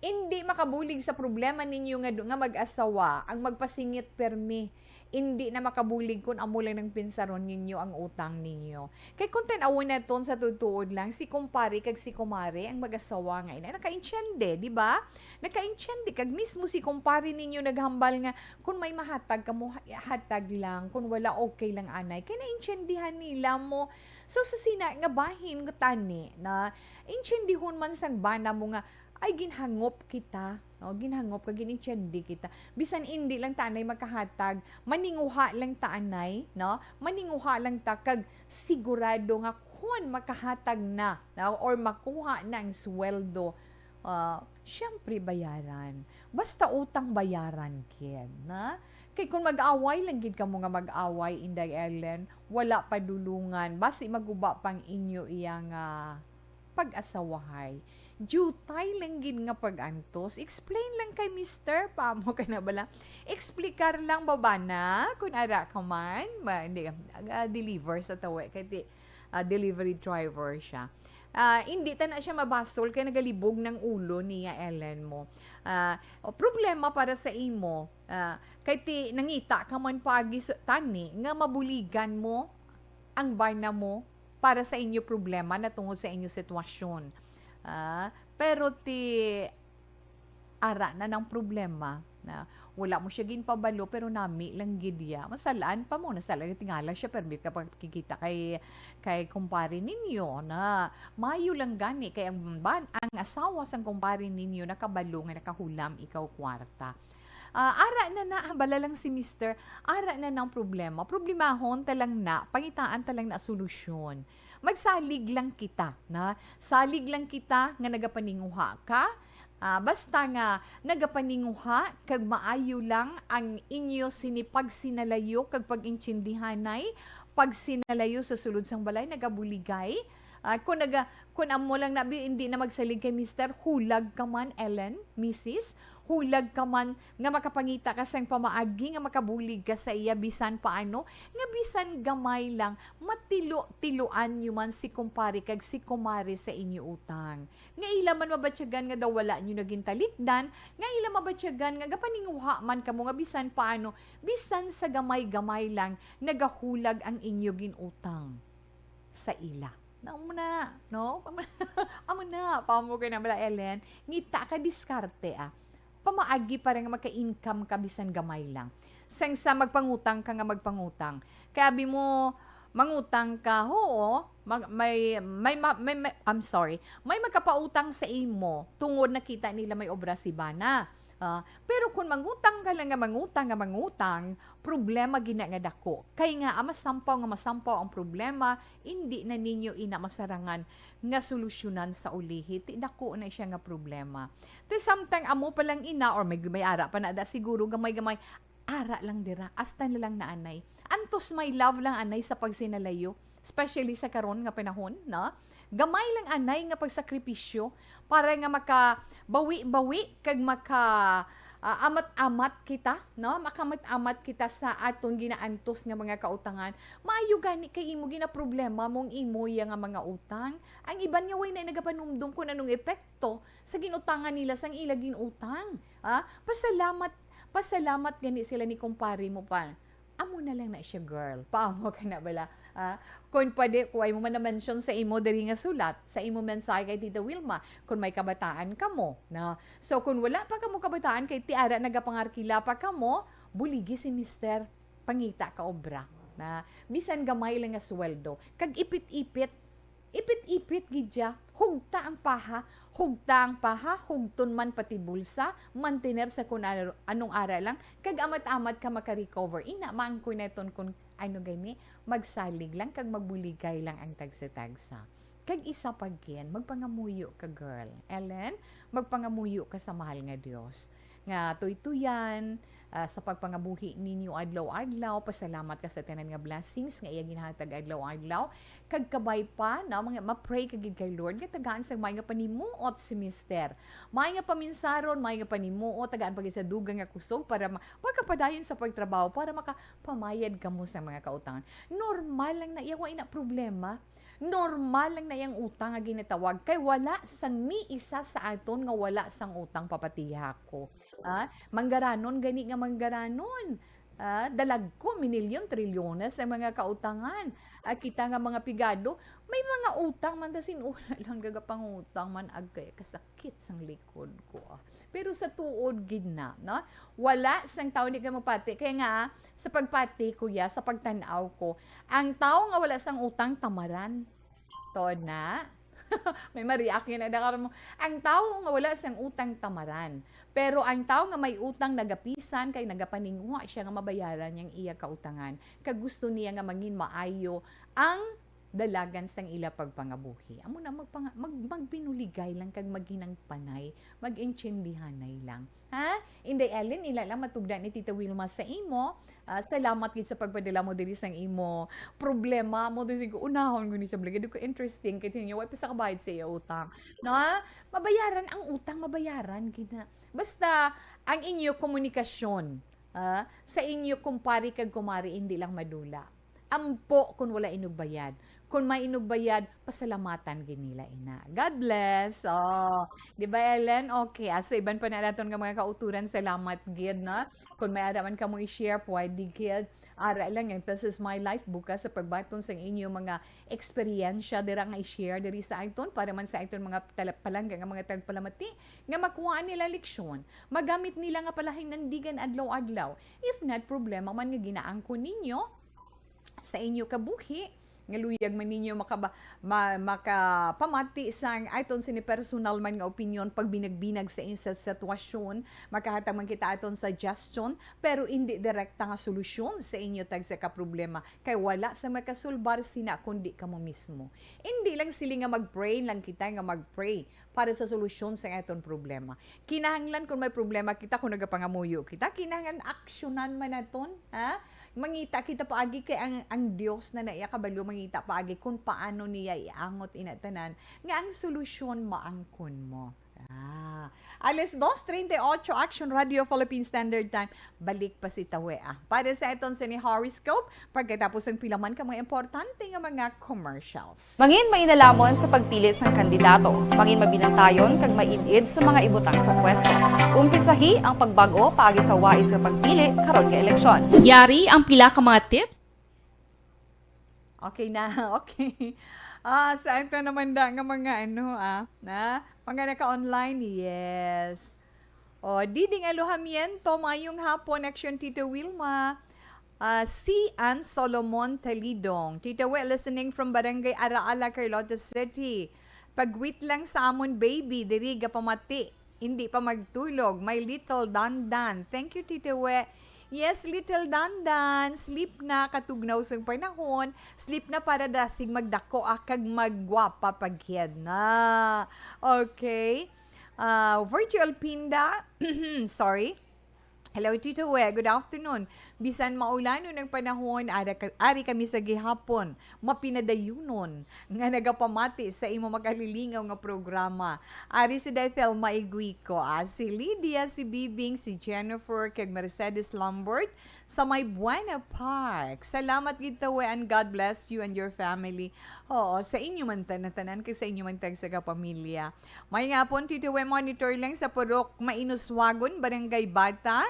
Indi makabulig sa problema ninyo nga, nga mag-asawa ang magpasingit permi. Indi na makabulig kun amo lang nang pinsaron ninyo ang utang ninyo. Kay kung tan-awon naton sa tuod-tuod lang, si kumpare kag si kumare, ang mag-asawa nga ina, nakaintiende, di ba? Nakaintiende, kag mismo si kumpare ninyo naghambal nga, "Kung may mahatag kamo, ha-, hatag lang. Kung wala, okay lang, anay." Kay naintiendihan nila mo. So, sa sina nga bahin nga tani, na intiendihon man sang bana mo nga, ay, ginhangop kita, no? Ginhangop ka, ginintiende kita. Bisan indi lang ta anay makahatag, maninguha lang ta anay, no? Maninguha lang ta kag sigurado nga kun makahatag na, no? Or makuha na ang sweldo, ah, siyempre bayaran. Basta utang, bayaran gid, na? Kay kung mag-away lang gid kamo nga mag-away, Inday Ellen, wala padulungan. Basi maguba pang inyo iya nga pag-asawahay. Diutay lang gid nga pag-antos. Explain lang kay mister, pa mo ka na bala. Explicar lang, baba na, kung ara ka man. Ma-, hindi, aga-deliver sa tawi. Kay ti-, ah, delivery driver siya. Ah, hindi ta na siya mabasol kay nagalibog ng ulo niya, Ellen mo. Ah, o problema para sa imo, ah, kay ti nangita ka man paagi sa tani nga mabuligan mo ang bana mo para sa inyo problema na tungod sa inyo sitwasyon. Ah, pero ti ara na ng problema na Wala mo siya ginpabalo, pero nami lang gid ya. Masalaan pa mo, nasalaan, tingala siya, pero may kapagkikita kay, kay kumpare ninyo na mayo lang gani, kay ang ban-, ang asawa sang kumpare ninyo nakabalo nga nakahulam ikaw kwarta. Ah, ara na na, bala lang si mister, ara na nang problema. Problemahon ta lang na, pangitaan ta lang na solusyon. Magsalig lang kita, na salig lang kita nga nagapaninguha ka. Ah, basta nga nagapaninguha kag maayo lang ang inyo sini pagsinalayo kag pag-intindihanay, pagsinalayo sa sulod sang balay, nagabuligay. Ah, kung naga-, kung amo lang na bi-, hindi na magsalig kay mister, hulag ka man, Ellen, misis, hulag ka man nga makapangita ka sang pamaagi nga makabulig ka sa iya bisan paano, nga bisan gamay lang, matilo-tiloan niyo man si kumpare kag si kumare sa inyo utang. Nga ila man mabatyagan nga daw wala niyo na gintalikdan, nga ila mabatyagan nga gapaninguha man kamo nga bisan paano, bisan sa gamay-gamay lang, nagahulag ang inyo ginutang sa ila. Na, amo na, no? Amo na, amo na, paamo ka na bala, Ellen? Ngita ka diskarte, ah. Pamaagi para nga maka-income ka bisan gamay lang. Sang sa magpangutang ka nga magpangutang. Kay abi mo, mangutang ka, oo, mag-, may, may, ma-, may, may, I'm sorry, may magkapautang sa imo tungod nakita nila may obra si Bana. Ah, pero kung mangutang ka lang nga mangutang nga mangutang, problema gina nga dako. Kay nga, ah, masampaw nga masampaw ang problema, indi na ninyo ina masarangan nga solusyonan sa ulihi. Ti dako na siya nga problema. Ti samtang amo pa lang ina, or may, may ara pa na da siguro, gamay-gamay, ara lang dira, hasta na lang na anay. Antos may love lang anay sa pagsinalayo, especially sa karon nga panahon, no? Gamay lang anay nga pagsakripisyo para nga makabawi-bawi kag maka, ah, amat-amat kita, no? Makamat-amat kita sa aton ginaantos nga mga kautangan. Maayo gani kay imo ginaproblema mong imo ya nga mga utang. Ang iban nga way na nagapanumdom kung anong epekto sa ginutangan nila sang ila ginutang. Ah, pasalamat, pasalamat gani sila ni kumpare mo pa. Amo na lang na siya, girl. Paamo ka na bala? Ah, kung pwede, kuway mo man na-mention sa imo diri nga sulat, sa imo mensahe kay Tita Wilma, kung may kabataan ka mo, na. So, kung wala pa kamo kabataan, kay ti ara nagapangarkila pa kamo, buligi si mister, pangita ka obra, na. Bisan gamay lang nga sweldo, kag ipit-ipit, ipit-ipit gid siya. Hugta ang paha, hugta ang paha, hugton man pati bulsa, mantener sa kun ano, anong ara lang, kag amat-amat ka maka-recover. Ina, maangkoy naton kun ano gani, magsalig lang kag magbuligay lang ang tagsa-tagsa. Kag isa pa gid, magpangamuyo ka, girl. Ellen, magpangamuyo ka sa mahal nga Dios. Nga tuytuyan, ah, sa pagpangabuhi ninyo adlaw-adlaw, pasalamat ka sa tanan nga blessings nga iya ginhatag adlaw-adlaw. Kag kabay pa, no, mga, ma-pray ka gid kay Lord nga tagaan sang maayo nga panimuot si mister. Maayo nga paminsaron, maayo nga panimuot, tagaan pa gid sa dugang nga kusog para ma-, makapadayon sa pagtrabaho, para makapamayad kamo sa mga kautangan. Normal lang na iya, wa ina problema. Normal lang na iyang utang nga ginatawag, kay wala sang ni isa sa aton nga wala sang utang, papatiha ko. Ah, manggaranon gani nga manggaranon. Ah, dalagko, minilyon, trilyones ang mga kautangan. Ah, kita nga mga pigado, may mga utang man, ta sin-, wala lang gagapangutang man, agkay kasakit sang likod ko, ah. Pero sa tuod gid na, no? Wala sang tawo di ka magpati. Kaya nga, sa pagpati, kuya, sa pagtan-aw ko, ang tawo nga wala sang utang, tamaran. Tuod na. May ma-react yun, ada karon mo. Ang tawo nga wala sang utang, tamaran. Pero ang tawo nga may utang, nagapisan kay nagapaninguha siya nga mabayaran niyang iya kautangan. Kag gusto niya nga mangin maayo ang dalagan sang ila pagpangabuhi. Amo na, magpanga-, mag-, magbinuligay lang kag maghinangpanay, mag-intindihanay lang. Ha? Inday Ellen, ila lang matugda ni Tita Wilma sa imo. Ah, salamat gid sa pagpadala mo diri sang imo problema mo. Diri ko unahon ko ni siya, bligay ko interesting kay tinyo, wa pa sa kabayad sa iya utang. No? Mabayaran ang utang, mabayaran gid na. Basta ang inyo komunikasyon, ah, sa inyo kumpare kag kumare, hindi lang madula. Ampo kun wala inugbayad. Kun may inugbayad, pasalamatan gid nila ina. God bless. Oh, di ba, Ellen? Okay, ah, sa iban pa na naton nga mga kauturan, salamat gid, no? Kun may ara man kamo i-share, pwede gid. Ara lang ang This Is My Life bukas sa pagbaton sa inyo mga eksperyensya dira nga i-share diri sa aton para man sa aton mga tala-, palangga nga mga tagpalamati nga makuhaan nila leksyon, magamit nila nga palahinandigan adlaw-adlaw. If not, problema man nga ginaangkon ninyo sa inyo kabuhi, nga luyag man ninyo makaba-, ma-, makapamati sang aton sini personal man nga opinyon, pagbinag-binag sa inyo sa sitwasyon, makahatag man kita aton suggestion, pero indi direkta nga solusyon sa inyo tagsa ka problema, kay wala sa makasulbar sina kundi kamo mismo. Indi lang sila nga mag-pray lang kita nga mag-pray para sa solusyon sa aton problema. Kinahanglan kung may problema kita, kung nagapangamuyo kita, kinahanglan aksyonan man naton, ha? Mangita kita paagi kay ang, ang Dios na naiya kabalo, mangita paagi kung paano niya iangot ina tanan nga ang solusyon maangkon mo. Ah, alas dos treinta y ocho, Action Radio Philippine Standard Time. Balik pa si Tawe, ah. Para sa aton sini horoscope, pagkatapos ang pila man ka mga importante nga mga commercials. Mangin mainalamon sa pagpili sang kandidato. Mangin mabinantayon kag maid-id sa mga ibutang sa pwesto. Umpisahi ang pagbag-o paagi sa wais nga pagpili karon nga eleksyon. Yari ang pila ka mga tips. Okay na, okay. Ah, sa ato naman da nga mga ano, ah, na, mga naka-online, yes. O, Diding Alojamiento, mayong hapon, Action Tito Wilma. Ah, si Ann Solomon Talidong. Tito We, listening from Barangay Araala, Carlota City. Pagwit lang sa amon baby, diri gapamati. Hindi pa magtulog, my little Dandan. Thank you, Tito We. Yes, little Dandan, sleep na, katugnaw sang panahon, sleep na para dasig magdako, ah, kag maggwapa pa gid na. Okay. Ah, Virtual Pinda, sorry. Hello, Tito We. Good afternoon. Bisan maulanon ang panahon, ara ka-, ari kami sa gihapon, mapinadayunon nga nagapamati sa imo makalilingaw nga programa. Ari si Day Thelma Iguico, ah, si Lydia, si Bibing, si Jennifer, kag Mercedes Lambert sa may Buena Park. Salamat gid, Tito We, and God bless you and your family. Oo, sa inyo man tanan-tanan, kag sa inyo man tagsa ka pamilya. May nga pon, Tito We, monitor lang sa Purok Mainuswagon, Barangay Bata.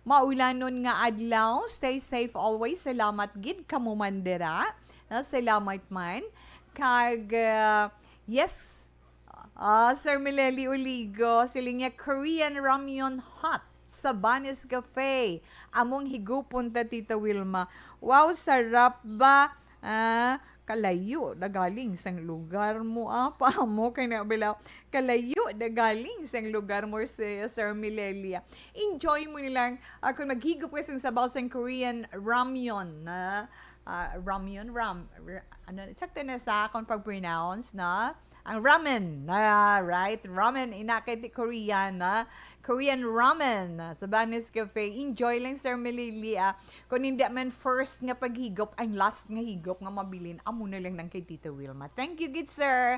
Maulanon nga adlaw. Stay safe always. Salamat gid kamo man dira. No, salamat man. Kag, ah, yes, ah, Sir Mileli Uligo, siling niya, Korean ramyeon hot sa Banis Cafe. Among higupon ta, Tita Wilma. Wow, sarap ba? Ah, kalayo na galing sang lugar mo, ah, pa mo kay na bilaw. Kalayo na galing sang lugar mo, si Sir Milelia. Enjoy mo nilang, ah, kung maghigop ka sang sabaw sang Korean ramyeon na, ah, ramyeon, ram-, r-, ano, sakto na sa akong pag-pronounce, na? Ang ramen, na, right? Ramen, ina kay ti Korean, na? Korean ramen, ah, sa Banis Cafe. Enjoy lang, Sir Melili, ah. Kung hindi man first nga paghigop, ang last nga higop nga mabilin, amo na lang nang kay Tita Wilma. Thank you, good sir.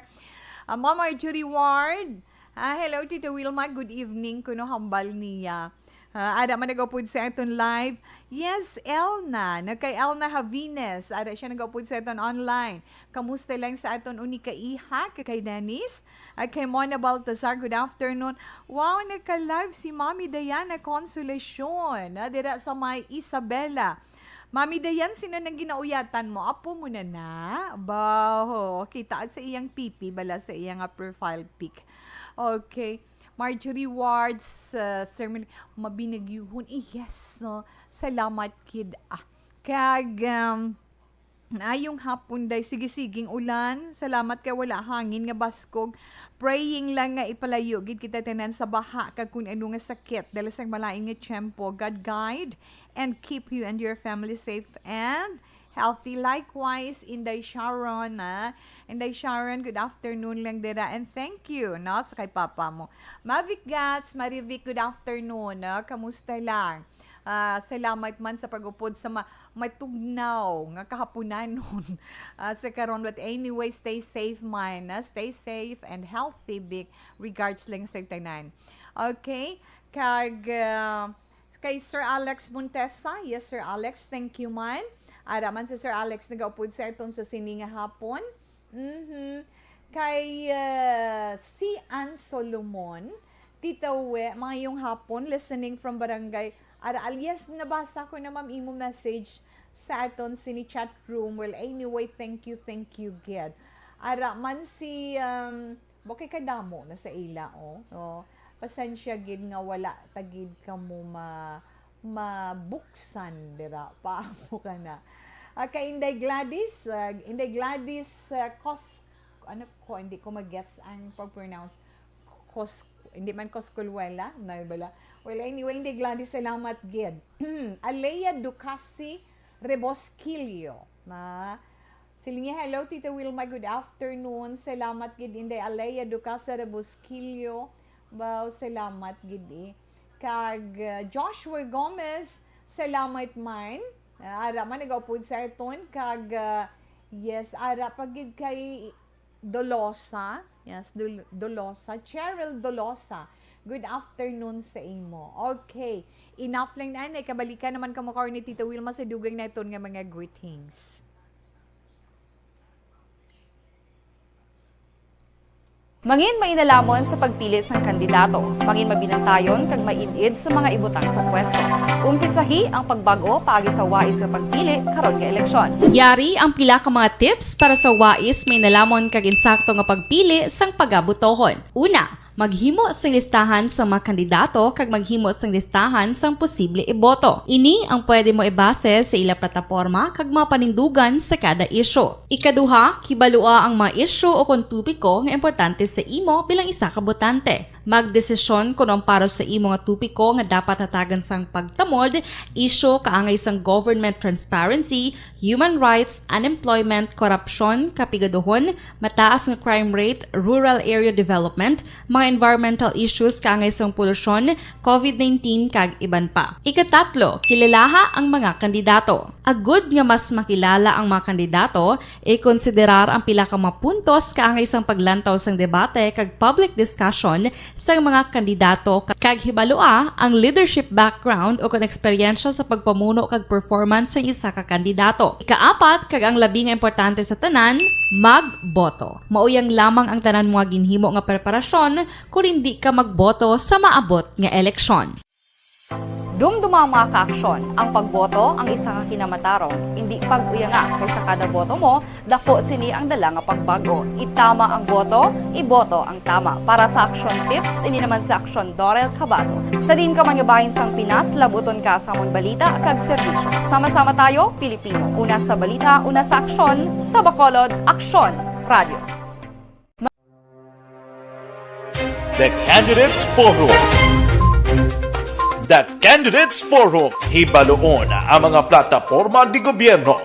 Ah, Ma'am Marjorie Ward, ah, hello, Tita Wilma. Good evening. Kuno hambal niya. Ah, ada man nag-upod sa aton live. Yes, Elna. Nagkay Elna Javines. Ada siya nag-upod sa aton online. Kamusta lang sa aton unikaiha, kay Dennis? At kay Mona Baltazar, good afternoon. Wow, nagka-live si Mami Diana Consolacion, ah, dira sa may Isabela. Mami Dayan, sino nang ginauyatan mo? Apo mo na na? Baho, kita sa iyang pipi, bala sa iyang, ah, profile pic. Okay. Marjorie Wards, uh, Sir Mil-, mabinagyuhon. Eh, yes, no? Salamat, kid. Ah, kag, um, maayong hapon, day. Sige-siging ulan. Salamat kay wala hangin nga baskog. Praying lang nga ipalayo gid kita tanan sa baha kag kun ano nga sakit. Dala sa malain nga tiyempo. God guide and keep you and your family safe and healthy. Likewise, Inday Sharon, ah. Inday Sharon, good afternoon lang dira, and thank you, no, sa kay papa mo. Mavic Gats, Marivic, good afternoon, no? Kamusta lang? Ah, salamat man sa pag-upod sa ma-, matugnaw nga kahapunanon, ah, sa karon. But anyway, stay safe man, ah. Stay safe and healthy, Vic. Regards lang sa tanan. Okay? Kag, ah, kay Sir Alex Montesa. Yes, Sir Alex, thank you man. Ara man si Sir Alex nagaupod sa aton sa sini nga hapon. Mhm. Kay, ah, si Ann Solomon, Tita We, maayong hapon, listening from Barangay Araal. Yes, nabasa ko na, ma'am, imo message sa aton sini chat room. Well, anyway, thank you, thank you, gid. Ara man si, um, wa kay kadamo na sa ila, oh. Oh, pasensya gid nga wala ta gid kamo ma-, mabuksan dira. Paamo ka na? Ah, kay Inday Gladys, ah, Inday Gladys, ah, Cos-, ano ko, hindi ko mag-gets ang pag-pronounce. Cos-, hindi man Coscolwela, na bala. Well, anyway, Inday Gladys, salamat gid. Alea Ducasi Rebosquillo, na siling niya, "Hello, Tita Wilma, good afternoon." Salamat gid, Inday Alea Ducasi Rebosquillo. Wow, salamat gid, eh. Kag, uh, Joshua Gomez, salamat man. Uh, ara man nagaupod sa aton. Kag, uh, yes, ara pa gid kay Dolosa. Yes, Dol-, Dolosa. Cheryl Dolosa. Good afternoon sa imo. Okay. Enough lang na, eh. Kabalikan naman kamo karon ni Tita Wilma sa dugay na iton nga mga greetings. Mangin mainalomon sa pagpili sang kandidato. Mangin mabinantayon kag maid-id sa mga ibutang sa pwesto. Umpisahi ang pagbag-o paagi sa wais nga pagpili karon nga eleksyon. Yari ang pila ka mga tips para sa wais, mainalomon kag insakto nga pagpili sang pagabotohon. Una, maghimo sing listahan sa mga kandidato kag maghimo sing listahan sang posible iboto. Ini ang pwede mo ibase sa ila plataporma kag mga panindugan sa kada isyu. Ikaduha, kibalua ang mga isyu o kon topiko nga importante sa imo bilang isa ka botante. Magdesisyon kon ang para sa imo nga topiko nga dapat hatagan sang pagtamod, isyu kaangay sang government transparency, human rights, unemployment, korupsyon, kapigaduhon, mataas nga crime rate, rural area development, mga environmental issues kaangay sang polusyon, covid nineteen, kag iban pa. Ikatatlo, kilalaha ang mga kandidato. Agud nga mas makilala ang mga kandidato, ikonsiderar ang pila ka mga puntos kaangay sang paglantaw sang debate kag public discussion sang mga kandidato, ka-, kag hibalua ang leadership background o kon eksperyensya sa pagpamuno kag performance sang isa ka kandidato. Ikaapat, kag ang labi nga importante sa tanan, magboto. Mauyang lamang ang tanan mo nga ginhimo nga preparasyon kon indi ka magboto sa maabot nga eleksyon. Dumduma ang mga kaaksyon. Ang pagboto ang isa ka kinamatarong. Indi pag-uyanga, kay sa kada boto mo, dako sini ang dala nga pagbag-o. Itama ang boto, iboto ang tama. Para sa aksyon tips, ini naman si Aksyon Dorel Cabato. Sa diin ka man nga bahin sang Pinas, labuton ka sa amon balita kag serbisyo. Sama-sama tayo, Pilipino. Una sa balita, una sa aksyon, sa Bacolod, Aksyon Radio. The Candidates Forum. The Candidates Forum. Hibaluon ang mga plataporma ni gobyerno.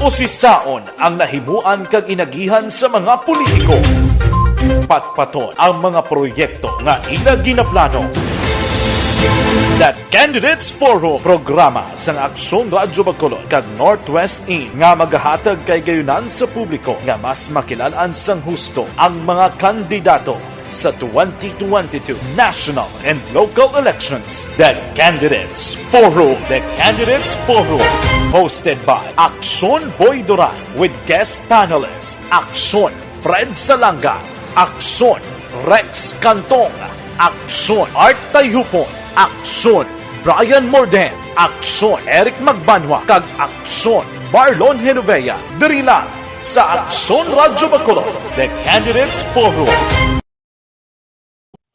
Usisaon ang nahimuan kag inagihan sa mga politiko. Patpaton ang mga proyekto nga ila ginaplano. The Candidates Forum, programa sang Aksyon Radyo Bacolod kag Northwest In nga magahatag kay gayunan sa publiko nga mas makilalan sang husto ang mga kandidato sa twenty twenty-two national and local elections. The Candidates Forum. The Candidates Forum, hosted by Aksyon Boy Duran with guest panelist Aksyon Fred Salanga, Aksyon Rex Cantong, Aksyon Art Tayhupon, Aksyon Brian Morden, Aksyon Eric Magbanwa, kag Aksyon Marlon Genovea. Diri lang sa Aksyon Radyo Bacolod, The Candidates Forum.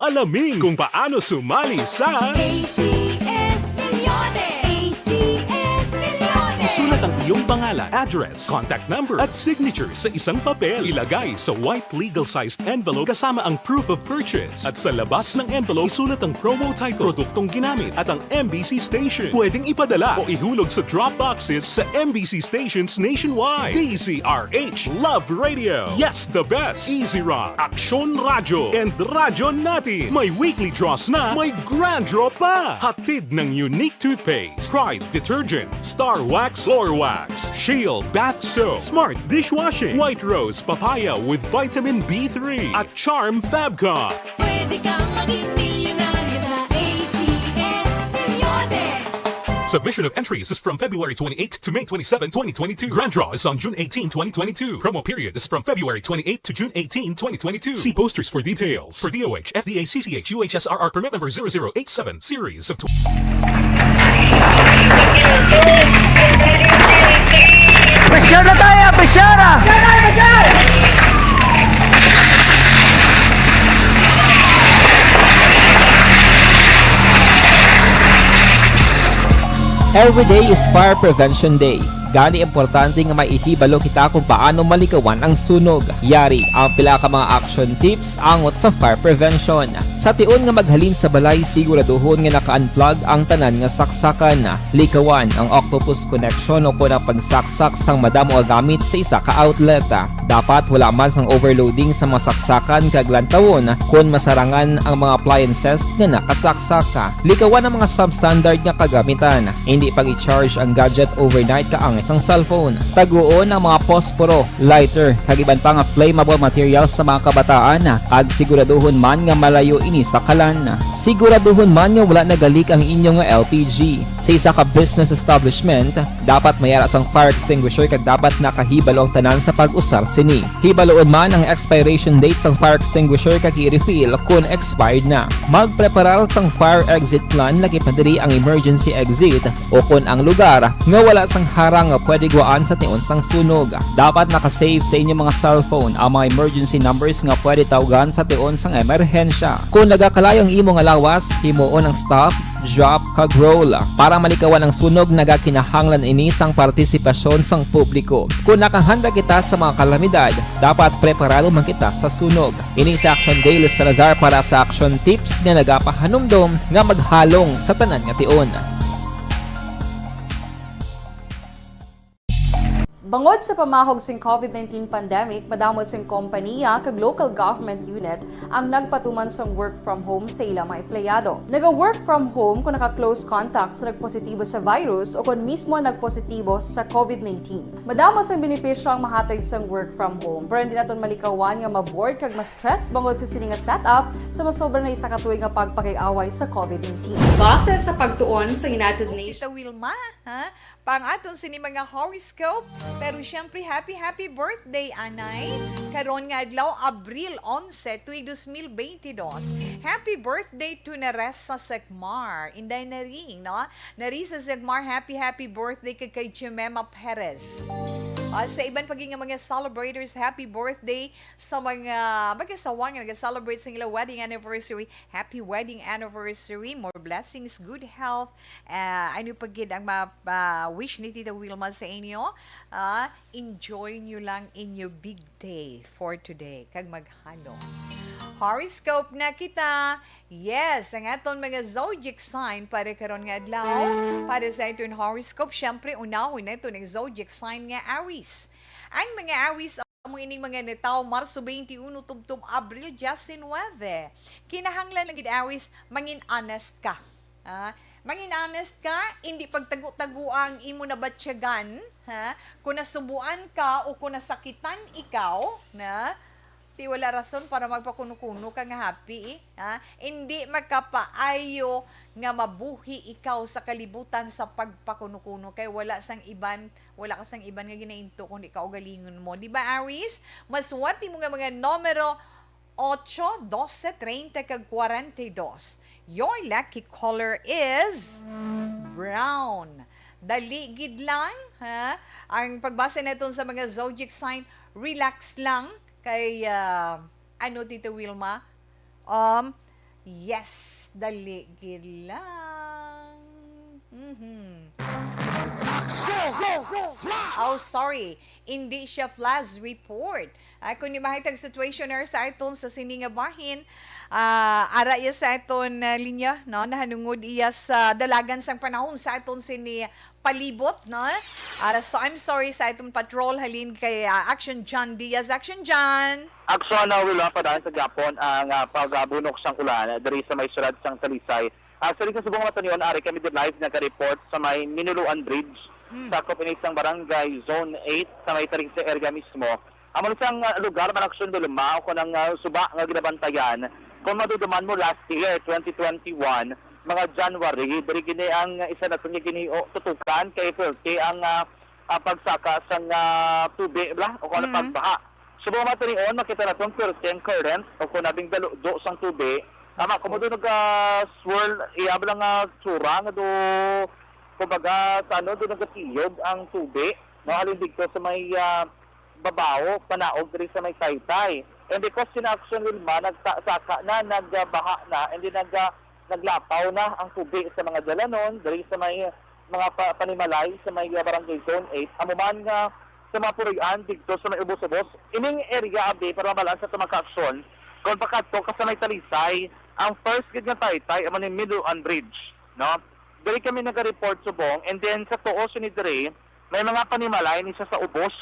Alamin kung paano sumali sa A C S Millones. A C S Millones. Isulat ang iyong pangalan, address, contact number, at signature sa isang papel. Ilagay sa white legal-sized envelope kasama ang proof of purchase. At sa labas ng envelope, isulat ang promo title, produktong ginamit, at ang M B C station. Pwedeng ipadala o ihulog sa drop boxes sa M B C stations nationwide. D Z R H, Love Radio. Yes, the best. Easy Rock, Aksyon Radyo, and Radyo Natin. May weekly draws na, may grand draw pa. Hatid ng Unique Toothpaste, Pride Detergent, Star Wax Floor Wax, Shield Bath Soap, Smart Dishwashing, White Rose Papaya with Vitamin B three, at Charm Fabcon. Pwede kang maging milyonaryo sa A C S Millones. Submission of entries is from February twenty-eighth to May twenty-seven, twenty twenty-two. Grand draw is on June eighteen, twenty twenty-two. Promo period is from February twenty-eighth to June eighteen, twenty twenty-two. See posters for details. For D O H, F D A, C C H, U H S R R permit number zero zero eight seven, series of tw- Pressure na tayo, pressure na! Every day is Fire Prevention Day. Gani, importante nga maihibalo kita kung paano malikawan ang sunog. Yari ang pila ka mga action tips angot sa fire prevention. Sa tion nga maghalin sa balay, siguraduhon nga naka-unplug ang tanan nga saksakan. Likawan ang octopus connection o kon ang pagsaksak sang madamo nga gamit sa isa ka outlet. Dapat wala man sang overloading sa mga saksakan kag lantawon kon masarangan ang mga appliances nga nakasaksak. Likawan ang mga substandard nga kagamitan. Indi pag-i-charge ang gadget overnight kaangay sang cellphone. Taguon ang mga posporo, lighter, kag iban pa nga flammable materials sa mga kabataan, kag siguraduhon man nga malayo ini sa kalan. Siguraduhon man nga wala nagalik ang inyo nga L P G. Sa isa ka business establishment, dapat may ara sang fire extinguisher kag dapat nakahibalo ang tanan sa pag-usar sini. Hibaluon man ang expiration date sang fire extinguisher kag i-refill kon expired na. Magpreparar sang fire exit plan, lakip na diri ang emergency exit o kon ang lugar nga wala sang harang nga pwede gwaan sa tion sang sunog. Dapat naka-save sa inyo mga cellphone ang mga emergency numbers nga pwede tawgan sa tion sang emerhensya. Kon nagakalayo ang imo nga lawas, himuon ang stop, drop, kag roll. Para malikawan ang sunog, nagakinahanglan ini sang partisipasyon sang publiko. Kon nakahanda kita sa mga kalamidad, dapat preparado man kita sa sunog. Ini si Action Dale Salazar para sa Action Tips nga nagapahanumdom nga maghalong sa tanan nga tion. Bangod sa pamahog sing covid nineteen pandemic, madamo sing kompaniya kag local government unit ang nagpatuman sang work from home sa ila mga empleyado. Naga-work from home kung naka-close contact sa nagpositibo sa virus o kon mismo nagpositibo sa covid nineteen. Madamo sang benepisyo ang mahatag sang work from home, pero hindi naton malikawan nga ma-bored kag ma-stress bangod sa sini nga setup sa masobra na isa ka tuig nga pagpakig-away sa covid nineteen. Base sa pagtuon sa United Nations. Tita Wilma, ha? Pa ang aton sini mga horoscope. Pero syempre, happy, happy birthday, anay. Karon nga adlaw, Abril onse, tuig dos mil beintidos. Happy birthday to Naresa Sekmar. Inday Naring, no? Narisa Sekmar, happy, happy birthday kay, kay Jemima Perez. Ah, sa iban pa gid nga mga celebrators, happy birthday sa mga mag-asawa nga nag-celebrate sa ilang wedding anniversary. Happy wedding anniversary. More blessings, good health, Ah, ano pa gid ang ma-, ma-wish ni Tita Wilma sa inyo? Ah, enjoy nyo lang inyo big day for today. Kag maghalo. Horoscope na kita. Yes, ang aton mga zodiac sign para karon nga adlaw. Para sa aton horoscope, syempre, unahon naton ang zodiac sign nga Aries. Ang mga Aries, amo ining mga natawo Marso twenty-one tubtob Abril diecinuebe. Kinahanglan lang gid, Aries, mangin honest ka. Ah, mangin honest ka, hindi pagtago-tago ang imo nabatyagan, ha? Kung nasubuan ka o kung nasakitan ikaw, na, ti wala rason para magpakuno-kuno ka nga happy, eh, ha? Hindi makapaayo nga mabuhi ikaw sa kalibutan sa pagpakuno-kuno kay wala sang iban, wala ka sang iban nga ginainto kundi kaugalingon mo. Di ba, Aries? Masuwat mo nga mga numero ocho, doce, treinta, kag kwarenta y dos. Your lucky color is brown. Dali gid lang, ha? Ang pagbasa naton sa mga zodiac sign, relax lang. Kay, ah, ano, Tita Wilma? Um, yes, dali gid lang. Mhm. Oh, sorry. Hindi siya flash report. Ah, kung ni mahitag situationer sa aton sa sini nga bahin, ah, ara iya sa aton, ah, linya, no? Nahanungod iya sa dalagan sang panahon sa aton sini palibot, no? Ah, so, I'm sorry sa aton patrol halin kay, ah, Action John Diaz. Action John! Action, ah, Wilma, padayon sa gihapon ang, ah, pagabunok sang ulan diri sa may syudad sang Talisay. Ah, sa subong nga matun-on, ari kami di live naga-report sa may Minuluan Bridge. Mm. Sakop ini sang barangay Zone eight sa may Talisay area mismo. Amo ni sang, ah, lugar man, Action, Wilma, o kon ang, ah, suba nga ginabantayan, kung maduduman mo last year, twenty twenty-one, mga January, diri gini ang isa naton nga ginhi-, o, tutukan kay perti ang, ah, ah, pagsaka sang, ah, tubi, bla, o kon Mm. pagbaha. Subong matun-on, makita naton perti ang current o kon abing daludo sang tubi. Tama, Yes, kung po. Maduduman naga-swirl, iya bala nga tsura nga do kumbaga, sa ano, doon nagatiyog ang tubig, no? Halin dito sa may, ah, Babaw, panaog diri sa may Taytay. And because sina Action Wilma, nagta-, saka na, nagbaha na, and then nag-, ah, naglapaw na ang tubig sa mga dalanon, diri sa may mga pa-, panimalay, sa may, ah, Barangay Zone eight. Amo man nga sa mga puloy-an dito sa may Ubos-Ubos, ining area, abi, para mabalaan sa tumang ka-aksyon, kung pakadto ka sa may Talisay, ang first gid nga Taytay, amo ni Middle Bridge, no? Diri kami naga-report subong, and then sa tuo sini diri, may mga panimalay ni siya sa ubos.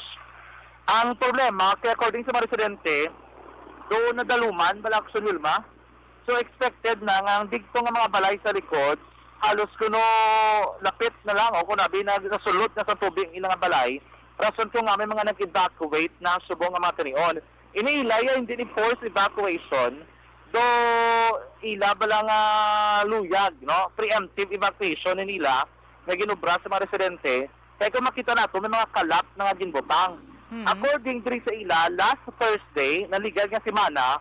Ang problema, kay according sa mga residente, doon nadaluman, bala, Action Wilma. So, expected na nga ang digto nga mga balay sa likod, halos kuno lapit na lang, o kuno abi na nasulod na sa tubig ang ilang balay, rason ko nga may mga nag-evacuate na subong nga mga tinion. Ini ila ya hindi ni forced evacuation, do ila bala nga luyag, no? Preemptive evacuation ni nila nga ginobra sa mga residente. Kay kung makita nato, may mga kalap na nga ginbutang. Mm. According diri sa ila, last Thursday, naligad nga semana,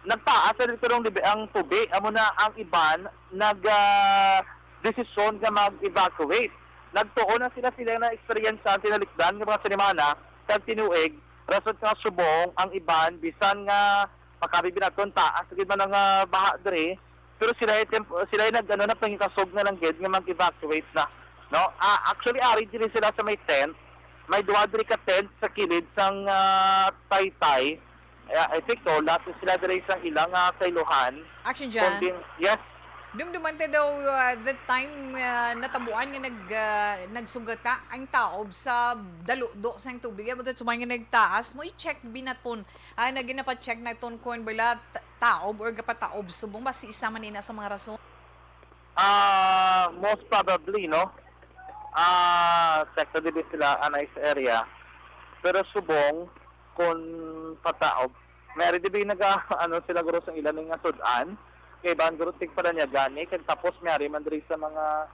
nagtaas sa dito ng libi ang tubig. Amo na ang iban nag, ah, desisyon nga mag-evacuate. Nagtuon na sila sila na experience sa tinalikdan nga mga sinimana kag tinuig, rason nga subong ang iban, bisan nga makabi binaton taas gid man ang, ah, baha diri, pero sila ay temp-, sila ay nag-, ano, nagpangikasog na lang gid nga mag-evacuate na, no? Ah, actually, ari diri sila sa may tent. May duha diri ka tent sa kilid sang, ah, Taytay. Eh, I think so, lahat sila diri sa ilang, ah, kailuhan. Action dyan. Kundi, yes. Dumduman ta daw, ah, that time, ah, natabuan nga nag-, ah, nagsugata ang taob sa daludo sang tubig. Amo, that's why nga nagtaas. Mo i-check binaton. Ah, naging napa-check na ton kon bala ta-, taob or gapataob subong ba si isa man ina sa mga rason? Ah, most probably, no? Ah, sekta dili sila anay sa area. Pero subong, kung pataob, may ari dibi naga, ano, sila guro sa ilan nga sud-an. Kay ban guro tig pala niya gani, kag tapos may ari man diri sa mga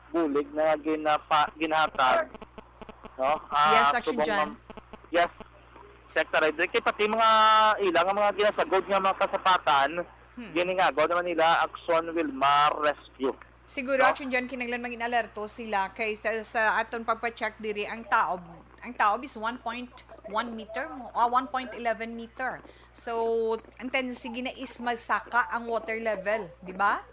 bulig na ginapa-, ginahatag. No? Ah, Yes, Action subong John. Mam-, yes, sekta rider. Kay pati mga ilang mga ginasagod nga mga kasapatan, Hmm. Giningagaw naman nila Action Wilmar Rescue. Siguro, No? Action John, kinahanglan mangin alerto sila kay sa, sa aton pagpa-check diri, ang taob, ang taob is one point one meter mo, ah, one point eleven meter. So, ang tendency gina is magsaka ang water level, di ba?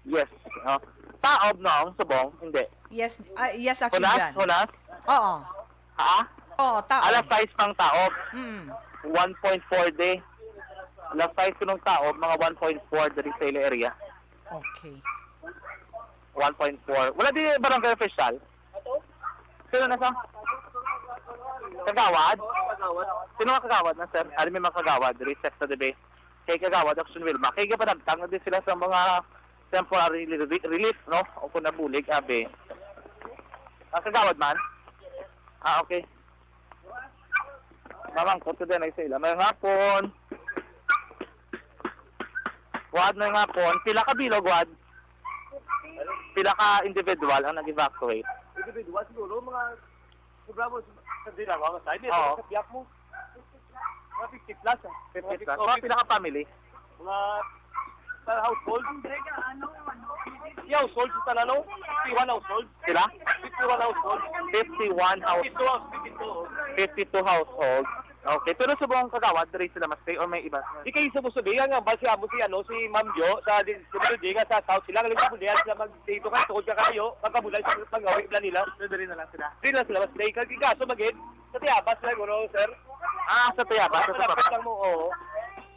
Yes. Oh. Taob, no? Ang subong? Hindi. Yes, ah, yes, Action Hunas? John. Hunas? Oo. Ha? Oo, taob. Alas sais pang taob. Mm. One point four di. Alas sais kunong taob, mga one point four diri sa ila area. Okay. One point four. Wala di barangay official? Sino na sa? Kagawad? Sino nga kagawad na, sir? Ano may mga kagawad? Resex sa debe. Kay kagawad, Action Wilma. Kay gapanagtang na din sila sa mga temporary reli-, relief, no? O kung nabulig, abi. Ah, kagawad man? Ah, okay. Mamangkot ko din ay sa ila. May hapon. Wad, may hapon. Pila ka bilog, Wad? Pila ka individual ang nag-evacuate? Individual siguro, mga sobra mo sa Dinawa, sa side, Oo. Sa biyak mo. Mga fifty plus, ah. Fifty plus. Mga Mga fifty. Pila ka family? Mga sa household. Fifty household sa tanan, no? Fifty-one household. Sila? Fifty-one household. Fifty-one house-, Fifty-two, fifty-two. Fifty-two household. Okay. Pero subong kagawad, diri sila ma-stay or may iba? Di kayo subong sabihan nga, ba si amo, si ano, si Ma'am Jo, sa di-, si Ma'am Jo, nga sa South sila, nga nagpapunihan sila mag-, dito kay tungod ka kayo, magkabulay sa pag-awit na nila. So, diri na lang sila? Diri na sila ma-stay. Kag ikaso, magid, sa Tayabas lang, ano, sir? Ah, sa Tayabas, sa Malapit Tayabas. Lang mo, oo.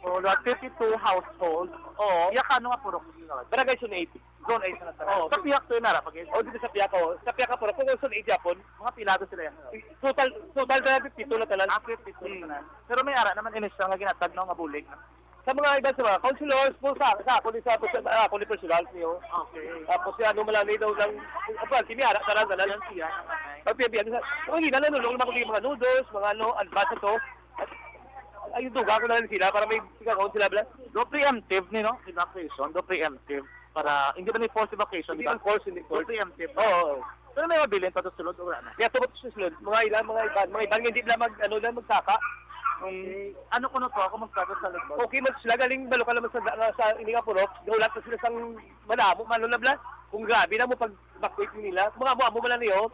Oh, lot fifty-two household. Oo. Iya ka, ano nga purok? Barangay Zone eight. Zone eight na, sir. Oo. Sa pihak to yun, nara, pag-, Oh, dito sa pihak, oh. Sa pihak ka purok. Kung Zone eight yapon, mga pilado sila yan. Total, total na fifty-two na tanan. Ah, fifty-two na tanan. Hmm. Pero may ara naman initial nga ginatag, no, nga bulig, no? Sa mga iba sa mga councilors po, sa, sa ako ni, sa, sa ako ni personal niyo. Okay. Tapos si ano, Malani daw lang, apa, si Miara, tanan, tanan. Yan siya. Pag piyabiyan sa, ang ina, nanulong naman ko yung mga noodles, mga ano, advance to. Ay, duga ko na lang sila para may sigakaon sila, bla. Do preemptive ni, no? Evacuation, do preemptive. Para, hindi ba ni forced evacuation, Hindi di ba? Ang force, hindi Do force. Preemptive. Oo, oo. Pero may mabilin pa to sulod, wala na. Kaya tubot sa sulod, mga ilan, mga iban, mga iban, hindi na mag, ano na, magsaka. Um, Eh, ano ko na to? Ako magkado sa loob. Okay, mag-, sila galing, balo ka naman sa, sa, sa, ini nga purok, gaulat na sila sang madamo, malo na bla. Kung grabe na mo pag-evacuate nila, mga amo-amo man lang niyo.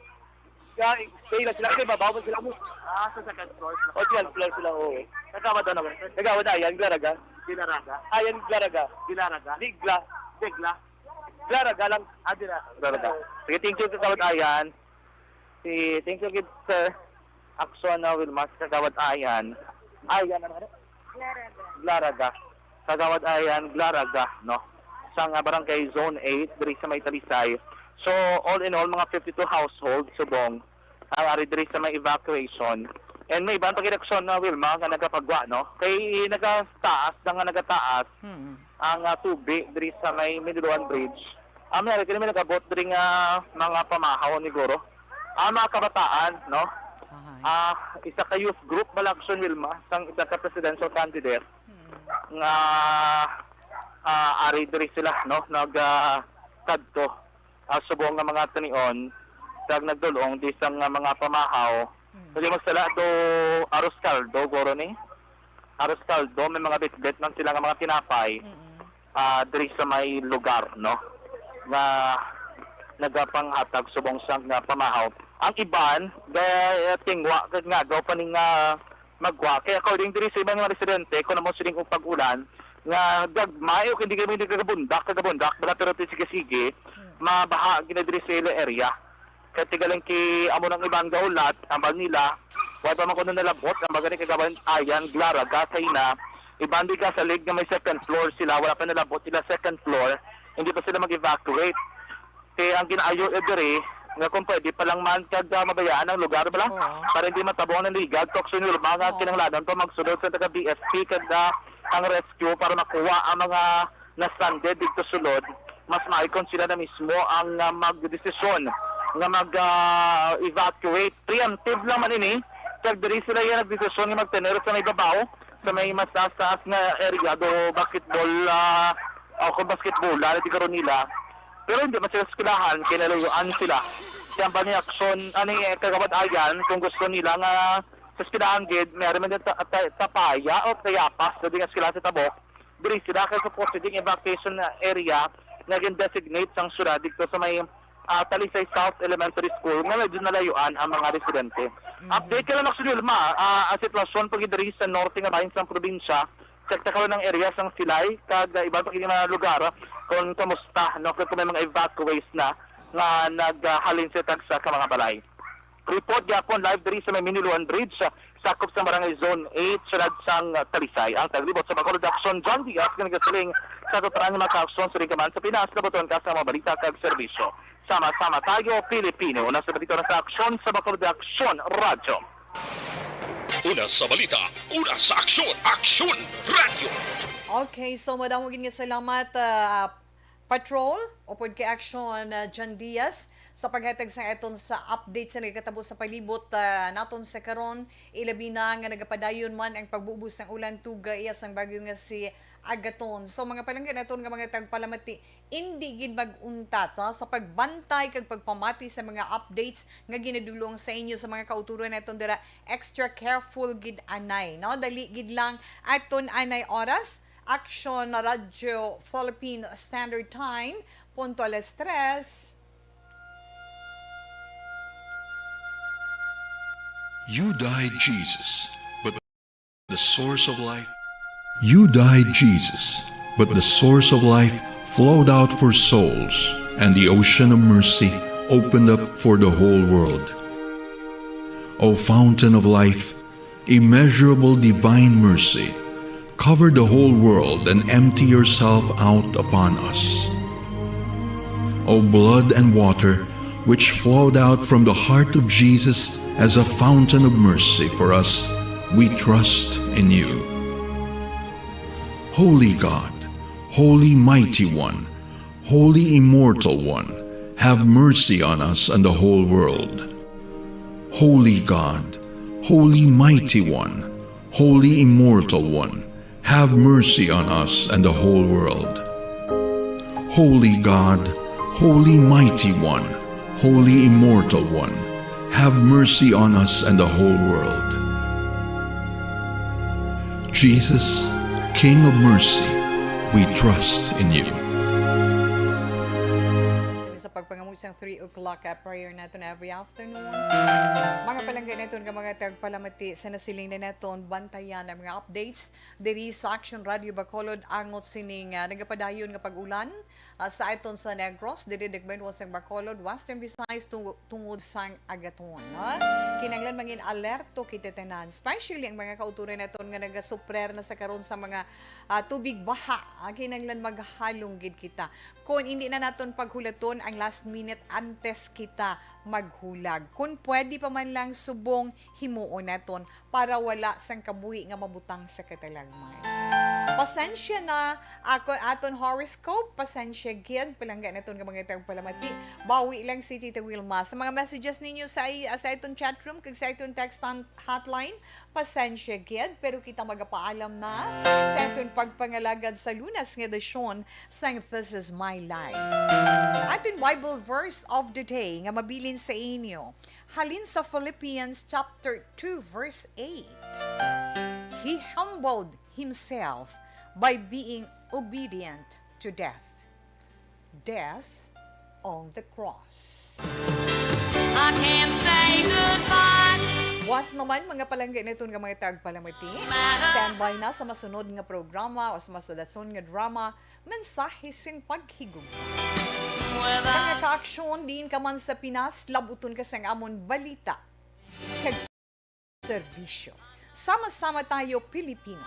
Kaya stay lang sila, kay babaw man sila mo. Ah, sa second floor sila. O, second floor sila, oo. Kagawad ano ba? Kagawad Ayan, Glaraga. Dilaraga. Ayan, Glaraga. Dilaraga. Digla. Digla. Glaraga lang. Ah, Dila. Glaraga. Sige, thank you, Kagawad Ayan. Si, thank you, kid Sir Action na Wilma, sa Kagawad Ayan. Ayan, ano, ano? Glaraga. Kagawad Ayan, Glaraga, no? Sa nga barangay Zone eight, diri sa may Talisay. So, all in all, mga fifty-two households subong ang ari diri sa may evacuation. And may iban pa gid aksyon na, Wilma, nga nagapagwa, no? Kay nagataas na nga nagataas Mm. ang, ah, tubig diri sa may Minuluan Bridge. Ang nangyari, kini may nag-abot diri nga mga pamahaw ni Guro. Ang mga kabataan, no? Ahay. Ah, isa ka youth group, Malaction Wilma, sang isa ka presidential candidate Mm. nga, ah, ari diri sila, no? Nag, ah, kadto, ah, subong nga mga tanion, kag nagdulong di sang nga mga pamahaw. Mm. Dili magsala do Arroz Caldo, guro ni? Arroz Caldo, may mga bitbit man sila nga mga tinapay, Mm-mm. ah, diri sa may lugar, no? Nga nagapanghatag subong sang nga pamahaw. Ang iban, ga-, tingwa, kag ngagaw pa ni nga magwa. Kaya according diri sa iban nga residente, kung amo sining pag-ulan, nga gagmay o hindi kami nagkagabundak, kagabundak, bala pero ti sige-sige, Mm. mabaha gina diri sa ila area. Kay tigaling ki amo nang iban gaulat, ambal nila, wa pa man kuno nalabot, ang bagay ni Kagawad Ayan, Glaraga, kay na, iban di ka salig nga may second floor sila, wala pa nalabot sila second floor, hindi pa sila mag-evacuate. Kay ang ginaayo, eh, diri, nga kung pwede pa lang man kag, ah, mabayaan ang lugar, bala, Oo. para hindi matabong ang naligan, toxin, mga Oo. kinahanglanon pa magsulod sa taga B F P kag, ah, ang rescue para makuha ang mga na-stranded dito sulod. Mas maayo kung sila na mismo ang, ah, magdesisyon nga mag, ah, evacuate. Preemptive lang man ini. Kag diri sila yung nagdesisyon nga magtener sa may babaw, sa may mas taas-taas nga area do basketball, ah, o kung basketball, ah, di karon nila. Pero hindi man sila eskwelahan, kinalayuan sila. Kaya ba ni aksyon, ani, eh, Kagawad Ayan, kung gusto nila nga sa eskwelahan gid, may man ta-, ta-, Tapaya o Tayapas, na di nga eskwelahan sa Tabok, diri sila kay supposed ding evacuation area nga gin-designate sang syudad dito sa may, ah, Talisay South Elementary School nga medyo nalayuan ang mga residente. Mhm. Update ka lang, Max Vilma, ah, ang sitwasyon pa gid diri sa norte nga bahin sang probinsya, check ta karon ang area sang Silay kag, ah, iban pa gid mga lugar kung kamusta, no, kung may mga evacuees na nga naghalin sa tagsa ka mga balay. Report gyapon live diri sa may Minuluan Bridge, sakop sa Barangay Zone eight, siyudad sang Talisay. Ang taglibot sa Bacolod Action, John Diaz, nga nagasiling sa atutoran nga mga kaaksyon sa lingkaman sa Pinas, nabuton ka sa mga balita kag serbisyo. Sama-sama tayo, Pilipino. Una sa balita, una sa aksyon sa Bacolod Action Radyo. Una sa balita, una sa aksyon, Aksyon Radyo. Okay, so madamo gid nga salamat, ah, Patrol, upod kay Action, ah, John Diaz, sa paghatag sa aton sa update sa nagakatabo sa palibot, ah, naton sa karon, ilabi na nga nagapadayon man ang pagbubo sang ulan tugay sang bagyo nga si Agaton. So, mga palangga naton nga mga tagpalamati, indi gid mag-untat, ha, sa pagbantay kag pagpamati sa mga updates nga ginadulong sa inyo sa mga kauturan naton dira. Extra careful gid anay, no? Dali gid lang aton anay oras. Action Radyo Philippine Standard Time, punto alas tres. You died, Jesus, but the source of life. You died, Jesus, but the source of life flowed out for souls, and the ocean of mercy opened up for the whole world. O fountain of life, immeasurable divine mercy, cover the whole world and empty yourself out upon us. O blood and water, which flowed out from the heart of Jesus as a fountain of mercy for us, we trust in you. Holy God, Holy Mighty One, Holy Immortal One, have mercy on us and the whole world. Holy God, Holy Mighty One, Holy Immortal One, have mercy on us and the whole world. Holy God, Holy Mighty One, Holy Immortal One, have mercy on us and the whole world. Jesus, King of mercy, we trust in you. So, pagpangamot sang three o'clock, ah, prayer naton every afternoon. Mga palangga naton nga mga tagpalamati, sa nasiling na naton, bantayan ang mga updates diri sa Action Radio Bacolod angot sining, ah, nagapadayon nga pag-ulan, ah, sa aton sa Negros, diri Dagbenwa sang Bacolod, Western Visayas, tungo-, tungod sang agaton, ha? Kinahanglan mangin alerto kita tanan, especially ang mga kauturan naton nga nagasuprer na sa karon sa mga, ah, tubig baha. Ah, kinahanglan maghalong gid kita. Kon hindi na naton paghulaton ang last minute antes kita maghulag. Kon pwede pa man lang, subong himuon naton para wala sang kabuhi nga mabutang sa katalagman. Pasensya na, ako aton horoscope, pasensya gid, palangga naton nga mga tagpalamati. Bawi lang si Tita Wilma. Sa mga messages ninyo sa, sa iton chat room, kag sa iton text hotline, pasensya gid, pero kita magapaalam na sa aton pagpangalagad sa Lunes nga edisyon sang This Is My Life. Aton Bible verse of the day nga mabilin sa inyo, halin sa Philippians chapter two, verse eight. He humbled himself by being obedient to death, death on the cross. I can't say goodbye. Buas naman, mga palangga naton nga mga tagpalamati. Standby na sa masunod nga programa o sa mas dason nga drama, Mensahe sing Paghigugma. Mga kaaksyon, diin ka man sa Pinas, labuton ka sang amon balita kag serbisyo. Sama-sama tayo, Pilipino.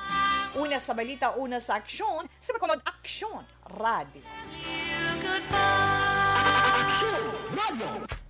Una sa balita, una sa aksyon, sa Bacolod Aksyon Radio. Aksyon Radio.